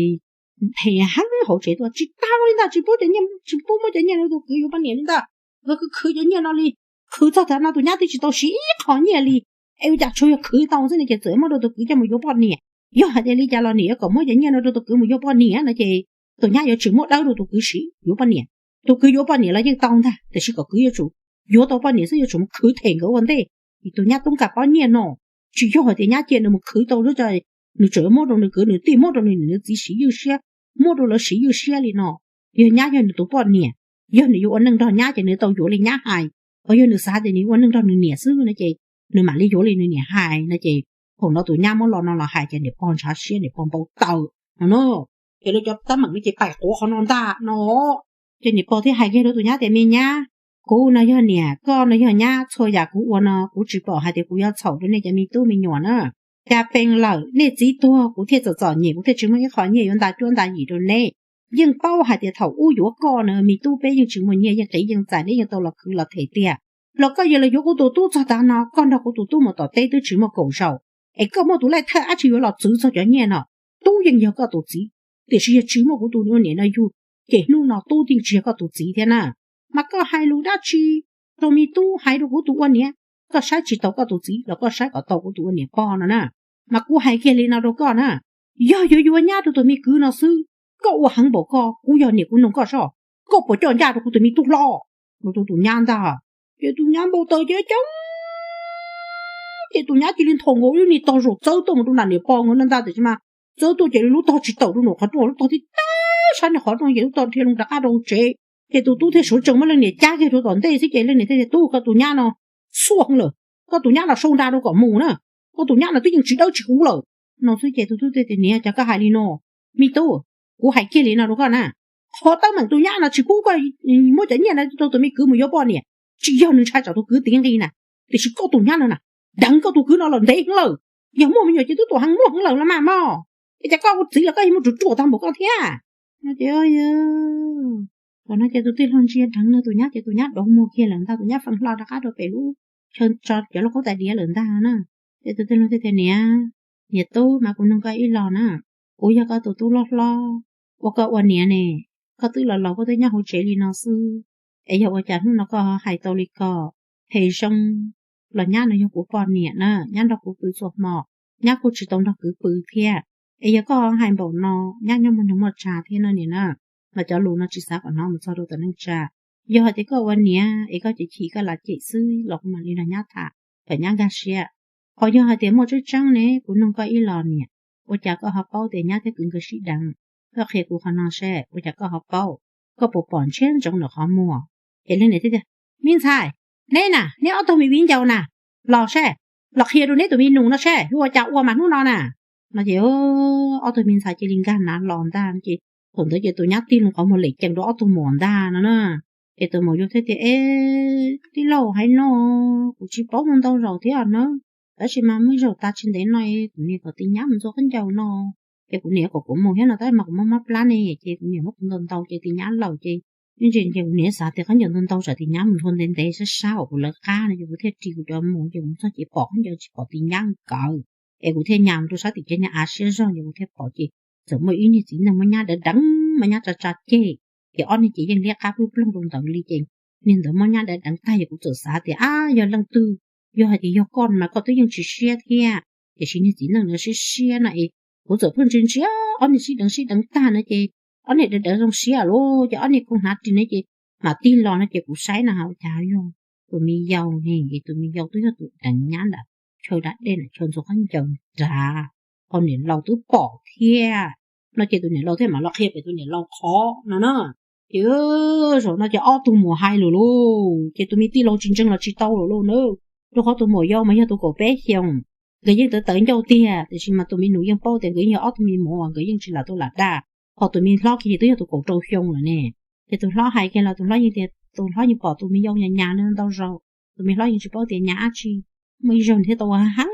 phem heev hauv tsev tuaj, Tsis tau li ntag, tsis pub cov nyiaj, tsis pub muab cov nyiaj no tus kwv yuav poj niam li ntag. Nkawd khwv khwv cov nyiaj no li, khwv txog tav no tus nyab twb tsis tau siv ib qho nyiaj li, es ua cas tsuas yog khwv tau xwb no ces txawm muab rau tus kwv coj mus yuav poj niam. Yog hais tias li cas los niam yuav kom muab cov nyiaj no rau tus kwv mus yuav poj niam no ces tus nyab yuav tsis muab dawb rau tus kwv siv yuav poj niam. Tus kwv yuav poj niam los yeej tau ntag tiam sis kom kwv yuav tsum yuav tau poj niam xwb, yuav tsum mus khwv them nkawd ua ntej. Vim tus nyab tub nqa pob nyiaj no, tsis yog hais tias nyab cia nws mus khwv tau xwb, nws tseem yuav muab rau nws kwv nws tij, muab rau nws niam nws txiv siv ywj siab, muab rau lawv siv ywj siab li no. Yog nyab yog nws tus poj niam, yog nws yuav ua neej nrog nyab ces nws tau yuav li nyab hais. Ho yog nws xav tias nws ua neej nrog nws niam xwb no ces nws mam li yuav li nws niam hais no ces thaum no tus nyab muab lo no los hais ces niam pog ntshav siab, niam pog npau taws no na. Ces lawv cov teeb meem no ces pais quav qhov no ntag no. Ces niam pog thiaj hais kiag rau tus nyab tias, Me nyab, kuv no yog niam, koj no yog nyab, txhua yam kuv ua no kuv tsis pom hais tias kuv yuav txhaum rau nej cov me tub me nyuam na. Cas pees lawm nej txiv tuag kuv thiaj txom txom nyem, kuv thiaj tsis muaj ib qho nyiaj yuav nta cuab nta yim rau neb. Yeej paub hais tias thaum ub yuav koj no me tub peb yeej tsis muaj nyiaj, yeej qiv yeej txais, neb yeej tau los khwv los them tiag. Los koj yuav los yuav kuv tus tub txog tav no, koj nrog kuv tus tub mus tom teb twb tsis muaj kaum zaus, es koj muaj tus laij thawj dab tsi yuav los txwv txog cov nyiaj no? Tub yeej yog koj tus txiv, tiam sis yog tsis muaj kuv tus ua niam no yug, ces hnub no tub yeej tsis yog koj tus txiv thiab na. Mas koj hais lus dab tsi rau me tub, hais rau kuv tus ua niam? Koj saib tsis taus koj tus txiv los koj saib kom tau kuv tus ua niam pog no na. Mas kuv hais kiag li no rau koj na, yog yuav yuav nyab rau tus me kwv no xwb, koj ua heev npaum koj, kuv yog niam kuv nug koj soj, koj puas coj ncaj rau kuv tus me tub hlob? Rau tus tus nyab ntag. Ces tus nyab npau taws ces coob Ces tus nyab cia li nthos nkaus ib niag tog zaum txawb tuaj mus rau nram niam pog nkawd ntag, tiam sis mas txawb tuaj ces lub tog tsis tawm rau nram qhov rooj, lub tog tib teb sab niag qhov rooj ces lub tog dhia loo rov qab rau hauv tsev. Ces tus tub thiaj sawv tsees muab leej niam cab kiag rau tom ntej xwb ces leej niam thiaj tias, Tub, koj tus nyab no xuaj heev lawm, koj tus nyab no sau nra rau kom mus na, koj tus nyab no twb yeej tsis dawb tsis huv lawm. No xwb ces tus tub thiaj tias, Niam, cas koj hais li no? Me tub, kuv hais kiag li no rau koj na, qhov teeb meem tus nyab no tsis pub koj muab cov nyiaj no rau tus me kwv mus yuav poj niam, tsis yog nws ntshai tsam tus kwv tiv nqi na, tiam sis koj tus nyab no na, deev koj tus kwv no los ntev heev lawm. Yog muaj me nyuam ces twb tuam heev muaj heev lawm los mas mog, es cas koj ua txiv los koj yuav muaj ruam ruam tag npaum koj thiab? No ces, thaum no ces tus tij laug ntsia dheev no tus nyab ces tus nyab doov muag kiag lawm ntag, tus nyab feej hlo rov qab rau pem lub chaw tso cov lauj kaub tais diav lawm ntag na. Ces tus tij laug thiaj tias, Niam, niam tub, mas kuv nug koj ib los na, kuv yog koj tus tub loj hlob uas koj ua niam ne, koj twb los laus koj twb nyob hauv tsev li no xwb, es yog ua cas hnub no koj hais tau li ko? Phem zoo los nyab no yog kuv poj niam na, nyab nrog kuv pw txhua hmo, nyab kuj tsis tau nrog kwv pw thiab. Es yog koj hais npaum no, nyab nyob muaj neeg muaj tsa thiab no niam na, mas cov lus no tsis xav kom hnov mus txog rau tom neej tsa. Yog hais tias koj ua niam es koj cem chim koj lam cem xwb los kuv mam li nrog nyab tham kom nyab nkag siab. Ho yog hais tias muaj tseeb tseeb ne, kuv nug koj ib los niam, ua cas koj ho paub tias nyab thiab kwv nkawd sib deev? Koj qhia kuv qhov no seb ua cas koj ho paub, koj puas pom ntshiab ntsoov nws qhov muag? Ces leej niam thiaj tias, Me ntxhais, neb na, neb ob tug me viv ncaus na, los seb, los qhia rau neb tus me nus no seb yuav ua cas ua mas hnub no na. No ces ob tug me ntxhais cia li nkag nav los ntag ces thaum ntawd ces tus nyab tig loo qhov muag lem cees rau ob tug muam ntag no na. Ces tus muam yau thiaj tias, E, tij laug, hais no kuv tsis paub ntau zaus thiab na, tab sis mas muaj ib zaug tas tsis ntev no kuv niam kom tis nyab mus ntxuag khaub ncaws no, ces kuv niam kom kuv mus thiab no tab sis mas kuv muaj mob plab ne, ces kuv niam muab kuv ntaus ntaus ces tis nyab lawm ces ib ntsis ces kuv niam xav tias khaub ncaws ntau ntau tsam tis nyab mus ntxuag ntev ntev sab sab uas kuv lawv qab no ces kuv thiaj ris kuv cov mus ces kuv txog ces pom khaub ncaws tsis pom tis nyab nkawd, es kuv thiaj nyas mus rau sab tim ceg niag av siab zog ces kuv thiaj pom ces txawm muaj ib niag txiv neej muab nyab deev deev, muab nyab tsa tsa ceg, ces ob niag ces yeej liab qab ploog ploog rau ntawd li ces niag ntawd muab nyab deev deev tag ces kuv txawm xav tias, Ab, yog leej twg, yog hais tias yog koj no mas koj twb yeej tsis siab thiab, tiam sis niag txiv neej no siab siab no es kuv txawm pheej ntsia ntsia ob niag sib deev sib deev tag no ces ob niag deev deev zoo siab lauj, ces ob niag kuj hnav ris no ces mam tig los no ces kuv saib no ua cas yog tus me yau ne, es tus me yau twb yog tus deev nyab ntawm chaw da dej ntawm chaw ntxuag khaub ncaws nrad, ho niam laus twb pom thiab. No ces tus niam laus thiaj mam los qhia pem tus niam laus qhov no na. Ces zaum no ces ob tug muam hais lawm lauj, ces tus me tij laus tsis ntseeg los tsis tau lawm lauj na. Rau qhov tus muam yau mas yog tus kaum peb xyoos, nkawd yeej tawv tawv ncauj tiag, tiam sis mas tus me nus yeej paub tias nkawd yeej yog ob tug me muam uas nkawd yeej tsis lam tuaj lam daj. Ho tus me hlob kiag ces twb yog tus kaum rau xyoo lawm ne. Ces tus hlob hais kiag los tus hlob yeej tias tus hlob yeej pom tus me yau nyas nyas ntau zaus, tus me hlob yeej tsis paub tias nyas dab tsi. Muaj ib zaug nws thiaj tau ua heev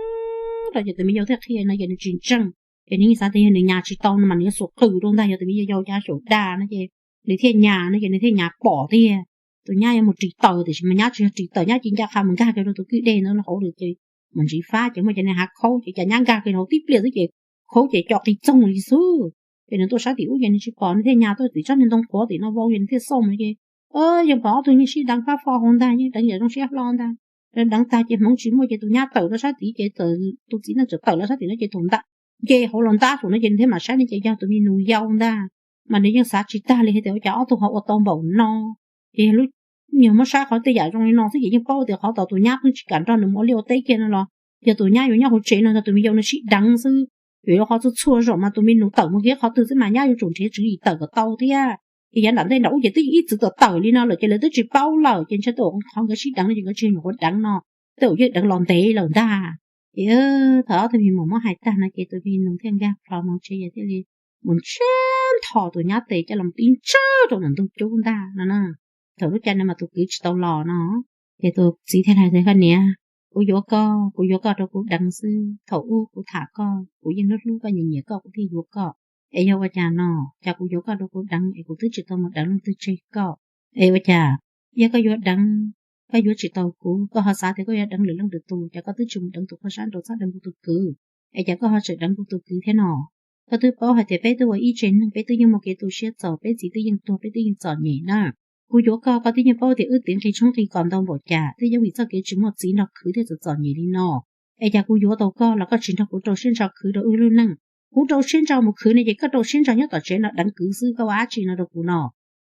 rau ces tus me yau thiaj qhia no ces nws tsis ntseeg. Ces nws yeej xav tias yog nws nyas tsis tau no mas nws yuav xuas qws rau ntag, yog tus me yau yau cas xyaum dag no ces nws thiaj nyas no ces nws thiaj nyas pom tiag. Tus nyab yuav mus ris taws tiam sis mas nyab tsis yog ris taws, nyab cia ncaj qha mus nkag kiag rau tus kwj dej ntawd hauv lawm ces mus ntsiv fab ces muaj cov niag hav khaub ces cas nyab nkag kiag hauv tib pliag xwb ces khaub ces co qis txoog li xwb. Ces nws tuaj sab tim ub ces nws tsis pom, nws thiaj nyas tuaj tim tsob niag ntoo qhuav tim no vau ces nws thiaj xauj mus ces yeej pom ob tug yeej sib deev fab fo hauv ntag, yeej deev yam zoo siab hlo ntag. Deev deev tag ces hmoov tsis muaj ces tus nyab tawm rau sab tid ces tus txiv neej txawm tawm los sab tim no ces thaum nta nce hauv los ntab saum no ces nws thiaj mam saib no ces yog tus me nus yau ntag. Mas nws yeej xav tsis tag li hais tias ua cas ob tug ho ua tau npaum no. Ces yog lub, yog muab saib qhov tej yam zoo li no xwb ces yeej paub tias qhov tod tus nyab pheej tsis kam nrog nws mus ua liaj ua teb kiag no los yog tus nyab yuav nyob hauv tsev no yog tus me yau nws sib deev xwb. Vim rau qhov txhua txhua zaum mas tus me nus tawm mus kiag qhov twg xwb mas nyab yuav tsum nrhiav tswv yim tawm kom tau thiab. Ces yav nram ntej nram ub ces twb ib txwv tawm tawm li no lawm ces lawv twb tsis paub lawm ces ntshe tej qhov nkawd sib deev no ces nkawd tsis nyuam qhuav deev no, tej zaum yeej deev los ntev lawm ntag. Ces thaum ob tug me muam muab hais tag no ces tus me nus thiaj nkag plho mus tsev, yog thiaj li mus ntshiab ntho tus nyab tes coj los tib ntsawj rau ntawm ntug cub ntag no na. Thaum lub caij no mas tus kwv tsis tau los no, ces tus txiv thiaj hais tias, Koj niam, kuv yuav koj, kuv yuav koj rau kuv deev xwb. Thaum ub kuv tham koj, kuv yeej hlub hlub koj, nyiam nyiam koj, kuv thiaj yuav koj. Es yog ua cas no, cas kuv yuav koj rau kuv deev es kuv twb tsis tau mus deev leej twg tseg koj? Es ua cas yog koj yuav deev, koj yuav tsis tau kuv, koj ho xav tias koj yuav deev lwm leej lwm tus, cas koj twb tsis mus deev tus poj sab nraud txhob deev kuv tus kwv, es cas koj ho tseem deev kuv tus kwv thiab no? Koj twb paub hais tias peb twb ua ib tsev neeg, peb twb yeej muaj kev tu siab txaus, peb txiv twb yeej tuag, peb twb yeej txom nyem na. Kuv yuav koj, koj twb yeej paub tias wb tiv nqi tshoob nqi kos ntau npaum cas, twb yeej vim txoj kev tsis muaj txiv nrog khwv thiaj txom txom nyem li no. Es cas kuv yuav tau koj los koj tsis nrog kuv rau siab ntso khwv rau wb lub neej? Kuv rau siab ntso mus khwv no ces koj rau siab ntso nyob tom tsev no deev kwv xwb, koj ua dab tsi no rau kuv no?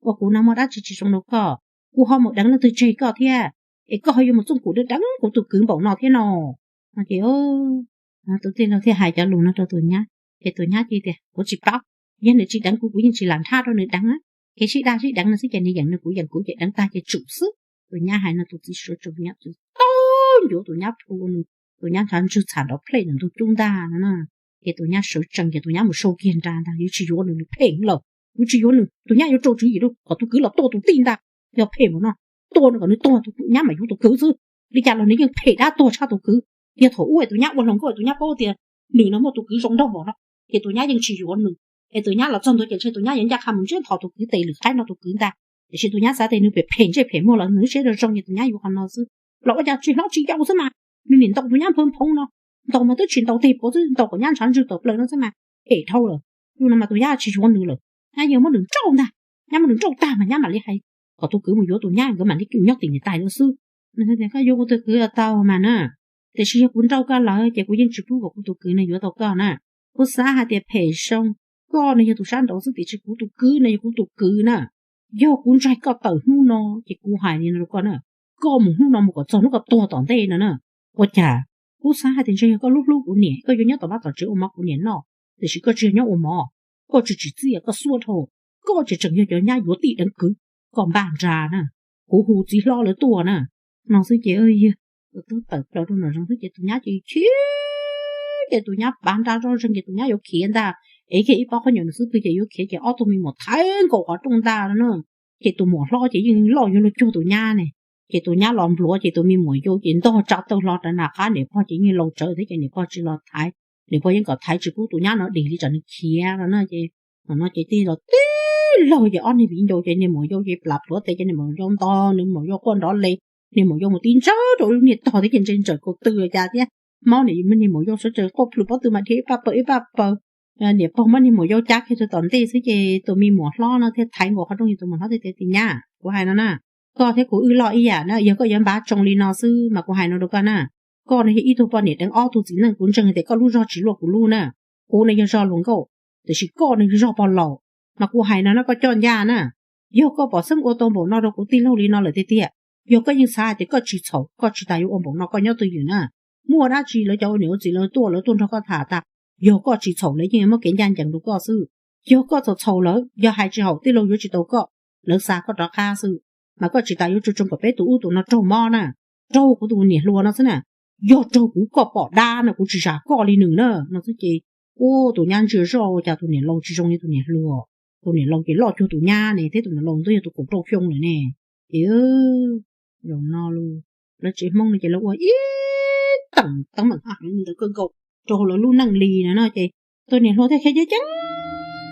Ua kuv no muaj dab tsi tsis zoo rau koj? Kuv ho mus deev leej twg tseg koj thiab, es koj ho yuav mus txooj kum deev kuv tus kwv npaum no thiab no? No ces tus tij laug thiaj hais cov lus no rau tus nyab, ces tus nyab cia tias kuv tsis paub, yog nws tsis deev kuv, kuv yeej tsis lam nrhab rau nws deev. Kev sib dag sib deev no xwb ces nws yeem nws, kuv yeem kuv, ces deev tag ces tsum xwb. Tus nyab hais no tus txiv sawv tsees, tus nyab txawm tau ncuav tus nyab plhu, tus nyab ntshav ntswg txham nrov plhej ntawm ntug cub ntag no na. Ces tus nyab sawv tsees ces tus nyab mus sau kiag nra ntag, yuav tsis yuav nws, nws phem lawm, yuav tsis yuav nws. Tus nyab yuav rau tswv yim rau kom tus kwv los tua tus tij ntag. Yog phem mus no, tua nws kom nws tuag, tus nyab mas yuav tus kwv xwb. Li cas los nws yeej phem dab tuag tshaj tus kwv. Yog thaum ub tus nyab ua hluas nkauj tus nyab paub tias nws no muaj tus kwv zoo nraug npaum no, ces tus nyab yeej tsis yuav nws. Es tus nyab los txog ntua ces ntshe tus nyab yuav ncaj qha mus ntsiab nthos tus kwv tes lwm qaib no tus kwv ntag. Tiam sis tus nyab xav tias nws phem phem ntsej phem muag los nws lub siab zoo zoo ces tus nyab yuav qhov no xwb. Los ua cas tsis hlob tsis yau xwb mas, nws nim ntaus tus nyab nphawv nphoov no, ntaus mas twb tsis ntaus tes puav xwb, ntaus kom nyab ntshav ntswg tawm plaws no xwb mas, phem dhau lawm. Yog no mas tus nyab tsis yuav nws lawm, nyab yeej muab nws nrauj ntag. Nyab muab nws nrauj tag mas nyab mam li hais kom tus kwv mus yuav tus nyab, nkawd mam li nyob tim niam tais no xwb. Koj yuav kuv tus kwv tau mas na, tiam sis yog kuv nrauj koj lawm ces kuv yeej tsis pub kom kuv tus kwv no yuav tau koj na. Kuv xav hais tias phem zoo, koj no yog tus sab nraud xwb tiam sis kuv tus kwv no yog kuv tus kwv na. Yog kuv ntsaig koj tawm hnub no ces kuv hais li no rau koj na, koj mus hnub no mus kom txog hnub koj tuag tom ntej no na. Ua cas kuv xav hais tias ntshe yog koj hlub hlub kuv niam, koj yuav nyob tom vaj tom tsev ua mov kuv niam noj, tiam sis koj tsis yog nyob ua mov, koj tsis tsim txiaj, koj xuab dhau, koj tseem tseem yog cov nyab yuav tij deev kwv, koj npaj nra na, kuv hu txiv hlob lawv tuaj na. No xwb ces yawg tus tub tawm plaws rau nram zoov xwb ces tus nyab ces khiav, ces tus nyab pav nra zoj zeeg ces tus nyab yuav khiav ntag. Es kiag ib pob qhob nyuam nws xub pwg ces yuav khiav ces ob tug me muam thaiv nkaus qhov rooj ntag no na. Ces tus muam hlob ces yeej loj yuav luag cuag tus nyab ne. Ces tus nyab los npluav ces tus me muam yau ces ntog tsa taw hlo rau nram qab niam pog ces yeej laus tsawv thiab ces niam pog tsis los thaiv. Niam pog yeej kom thaiv tsis pub tus nyab no dim li tsam nws khiav no na. Ces thaum no ces tij los tib laug ces ob niag viv ncaus ces niag muam yau ces plam plhuav tes ces niag muam yau ntog, niag muam yau quaj nrov le, niag muam yau mus tib ntsawj rau lub niag tog thiab ces ntshe ntsawm kaus tw los cas thiab. Maub niam, niag muam yau sawv tsees quaj plhws pob tw mas dhia ib paj paws ib paj paws. Niam pog muab niag muam yau cab kiag rau tom ntej xwb ces tus me muam hlob no thiaj thaiv nkaus qhov rooj ces tus muam hlob thiaj tias, Tij nyab, kuv hais no na, koj thiab kuv wb loj ib yam na, yog koj yuav npav tsoo li no xwb mas kuv hais no rau koj na, koj no yog ib tug poj niam deev ob tug txiv neej, kuv ntseeg tias koj lub zog tsis luaj kuv lub na. Kuv no yog zog hluas nkauj, tiam sis koj no yog zog pog laus, mas kuv hais no na koj coj ncaj na. Yog koj pom xeeb ua tau npaum no rau kuv tij laug li no lawm tiag tiag, yog koj yeej xav hais tias koj tsis txhaum, koj tsis tas yuav ua npaum no koj nyob twj ywm na. Muaj dab tsi lawv cov ua niam ua txiv lawv tuaj, lawv tuaj nrog koj tham tas, yog koj tsis txhaum lawv yeej muab kev ncaj ncees rau koj xwb. Yog koj txhaum txhaum lawm, yog hais tsis haum tij laug yuav tsis tau koj, lawv xa koj rov qab xwb. Mas koj tsis tas yuav tsoo tsoo kom peb tus ub tus no raug mob na, raug kuv tus niam hluas no xwb na. Yog raug kuv koj pom dab no kuv tsis zam koj li nws na no xwb ces, ua tus nyab ntsia zoj ua cas tus niam laus tsis zoo li tus niam hluas. Tus niam laus ces loj cuag tus nyab ne thiab tus niam laus twb yog tus kaum rau xyoo lawm ne. Ces zaum no lawv tsev Hmoob no ces lawv ua ib teem teeb meem haj heev ntawd kawg nkaus rau hauv lawv lub neej li no no ces tus niam hluas thiaj khiav ceev ceev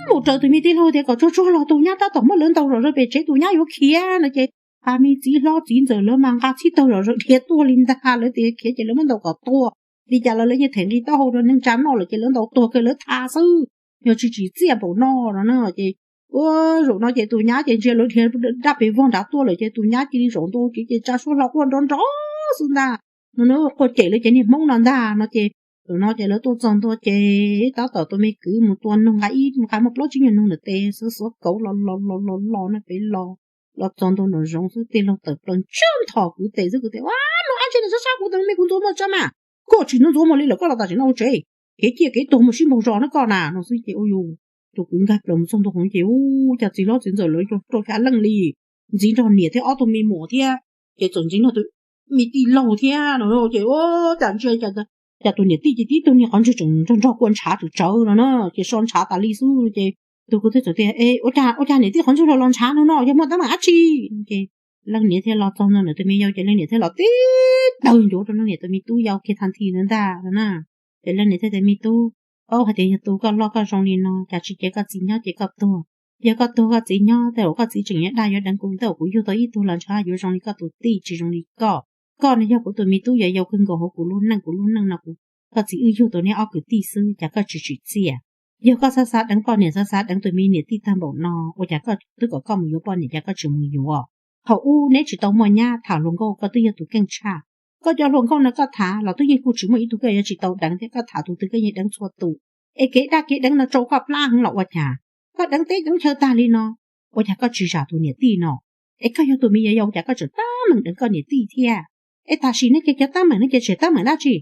mus raws tus me tij laug tias kom tsuag tsuag los tus nyab tab tom muab lawv ntaus zom zaws pem tsev, tus nyab yuav khiav no ces pab me txiv hlob txiv ntxawm lawv mas nqa txhib taug zom zaws dhia tuaj li ntag, lawv tias khiav ces lawv muab ntaus kom tuag. Li cas los lawv yeej them nqi taub hau rau neej tsa noj lawm ces lawv ntaus tuag kiag lawv tha xwb. Yog tsis tsim txiaj npaum no no na ces, ua, zaum no ces tus nyab ces ntsia lawv dhia dab pes vog nrad tuaj lawm ces tus nyab cia li zaum ntua kev ces tsa suab hlo quaj nrov nrov xwb ntag. No na, quaj cem lawv cov niag Hmoob no ntag no ces, zaum no ces lawv tuaj txog ntua ces tab tom tus me kwv mus tua noog nqa ib nqa muaj plaub tsib nyuag noog ntawm tes xuav xuav kauv los los los los los no pem los, los txog ntua nram zoov xwb tij laug tawm plaws ntsiab nthos kwv tes xwb, kwv tes, Ua, mus dab tsi no sab sab kuv tus me, kuv ntxuav muag tso mas. Koj tsis ntxuav ntxuav muag li lawm koj los tam sim no ua tsev, kev ciaj kev tuag muaj sib npaug zos na koj na no xwb ces ua yus tus kwv nkag plaws mus txog ntua hauv ces ua cas txiv hlob txiv ntxawm lawv rau xya leej li, ntxiv nrog niam thiab ob tug me muam thiab, ces txawm ntxiv nrog tus me tij laug thiab no ces ua cas ntsia cas tus niam tij ces tib tug niag qhov ntswg tseem nrog nrog kua ntshav tsawv tsawv no na, ces so ntshav tas li xwb ces tus kwv thiaj txawm tias, E, ua cas niam tij qhov ntswg los los ntshav no no, yog muaj teeb meem dab tsi? Ces leej niam thiaj los txog ntua ntawm tus me yau ces leej niam thiaj los tib tawg ncuav rau leej niam tus me tub yau kiag tha nthi ntawd ntag no na. Ces leej niam thiaj tias, Me tub, paub hais tias yog tus koj loj koj zoo li no cas tsis cia koj txiv nyob ces koj tuag. Yog koj tuag koj txiv nyob, tej zaum koj txiv tseem yuav dag yuav deev kuv, tej zaum kuv yug tau ib tug los ntshav yuav zoo li koj tus tij tsis zoo li koj. Koj no yog kuv tus me tub yau yau kawg nkaus hauv kuv lub neej, kuv lub neej no kuv, koj txiv wb yug tau neb ob kwv tij xwb cas koj tsis tsim txiaj. Yog koj xav xav deev poj niam, xav xav deev tus me niam tij tag npaum no ua cas koj twb kom koj mus yuav poj niam cas koj tsis mus yuav? Thaum ub neb tsis tau muaj nyab, tham hluas nkauj koj twb yog tus keej tshaj. Koj cov hluas nkauj no koj tham los twb yeej kuj tsis muaj ib tug koj yuav tsis tau deev thiab, koj tham tus twg koj yeej deev txhua tus. Es kev daj kev deev no tsau koj plab heev los ua cas? Koj deev teb deev chaw tag li no, ua cas koj tsis zam tus niam tij no? Es koj yog tus me yau yau cas koj tseem tab meeg deev koj niam tij thiab? Es tam sim no ces cov tab meeg no ces tseem tab meeg dab tsi?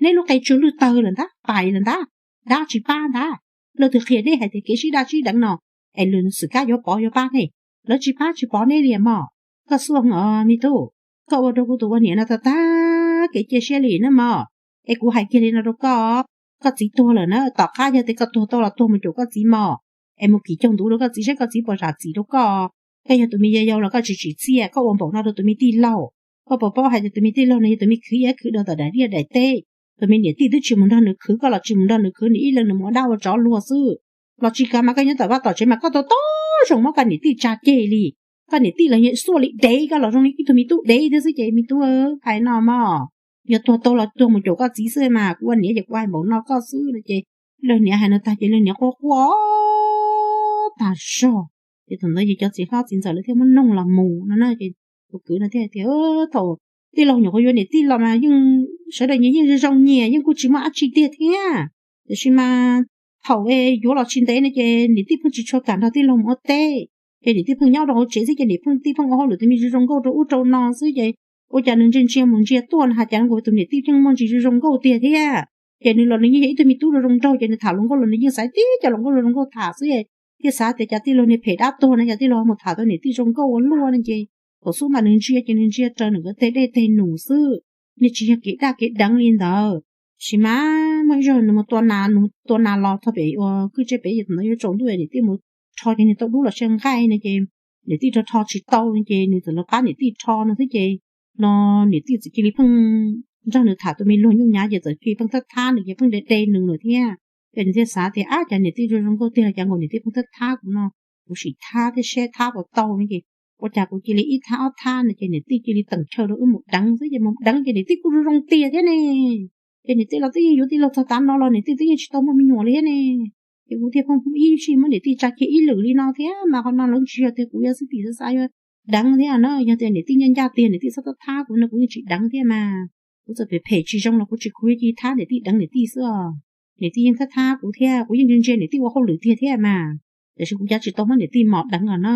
Neb lub qe tsw lwj tawg lawm ntag, pais lawm ntag, dab tsis pab ntag. Leej twg qhia neb hais tias kev sib daj sib deev no es lwm xwm kab yuav pov yuav pab nej? Lawv tsis pab tsis pov neb li mog. Koj xuaj heev os me tub, koj ua rau kuv tus ua niam no tag tag kev cia siab li na mog. Es kuv hais kiag li no rau koj, koj txiv tuag lawm na, tom qab yog tias koj tuag tau los tuag mus caum koj txiv mog, es mus kim caug ntuv rau koj txiv saib koj txiv puas zam txim rau koj. Koj yog tus me yau yau los koj tsis tsim txiaj, koj ua npaum no rau tus me tij laug. Koj puas paub hais tias tus me tij laug no yog tus me khwv iab khwv daw tom daim liaj daim teb, tus me niam tij twb tsis mus nrog nws khwv, koj los tsis mus nrog nws khwv, nws ib leeg nws mus ua dab ua tsov luag xwb. Los tsis kav mas koj nyob tom vaj tom tsev mas koj tau tau zoo muab koj niam tij tsa ceg li. Koj niam tij los xuaj li dev koj los zoo li ib tug me tub dev thiab xwb ces me tub, hais no mog, yog tuag tau los tuag mus caum koj txiv xwb mas kuv ua niam ces kuv hais npaum no koj xwb no ces leej niam hais no tag ces leej niam quaj quaj tag zog. Ces thaum ntawd ces cov txiv hlob txiv ntxawm lawv thiaj muab noog los mus no na ces tus kwv no thiaj tias, thaum tij laug nyuam qhuav yuav niam tij los mas yeej sawv daws nyias yeej zoo zoo nyias yeej kuj tsis muaj dab tsi tiag thiab. Tiam sis mas thaum yuav los tsis ntev no ces niam tij pheej tsis tshua kam nrog tij laug mus ua teb, ces niam tij pheej nyob rau hauv tsev xwb ces niam tij pheej ua hauj lwm tus me zoo zoo nkauj rau ub rau no xwb ces ua cas nws ntsia ntsia mus ntsia tuaj no has cas nkaus tus niam tij yeej muaj ntsis zoo zoo nkauj tiag thiab. Ces nws los nws yeej yog ib tug me tub zoo zoo nraug ces nws tham hluas nkauj los nws yeej xaiv tib co hluas nkauj zoo zoo nkauj tham xwb. Thiaj xav tias cas tij laug niag phem dab tuag no cas tij laug mus tham tau niam tij zoo nkauj ua luaj no ces thaum xub mas nws ntsia ces nws ntsia raws nws nkawd tej dej tej num xwb, nws tsis yog kev daj kev deev li ntawd. Sis mas muaj ib zaug nws mus tua nas, nws tua nas los txog pem ua kwj tse pem, thaum ntawd yuav tsaus ntuj niam tij mus rho ces nws tau dub los sia nqaij no ces niam tij rho rho tsis tau no ces nws txawm los pab niam tij rho no xwb ces no niam tij txawm cia li pheej nrog nws tham tus me luag nyuj nyav ces txawm cia li pheej thab thab nws ces pheej de de nws lawm thiab. Ces nws thiaj xav tias ab cas niam tij zoo zoo nkauj tiag los cas nkaus niam tij pheej thab thab kuv no, kuv sim thab thiab seb thab puas tau no ces ua cas kuv cia li ib thab ob thab no ces niam tij cia li teem chaw rau wb mus deev xwb ces mus deev ces niam tij kuj zoo zoo tiag thiab ne. Ces niam tij los twb yeej yuav tij laug txog tav no los niam tij twb yeej tsis tau muaj me nyuam li thiab ne. Ces kuv thiaj pheej ib sij muab niam tij tsa kiag ib lwm li no thiab mas qhov no lawv tsis yog tias kuv yuav xwb tim xav xav yuav deev thiab na, yog tias niam tij ncaj ncaj tiag niam tij txhob thab thab kuv no kuv yeej tsis deev thiab mas. Kuv txawm phem phem tsis zoo los kuv tsis, kuv yuav cia li thab niam tij deev niam tij xwb os. Niam tij yeej thab thab kuv thiab kuv yeej ntsia ntsia niam tij ua hauj lwm tiag thiab mas. Tiam sis kuv cav tsis tau muab niam tij mos deev os na.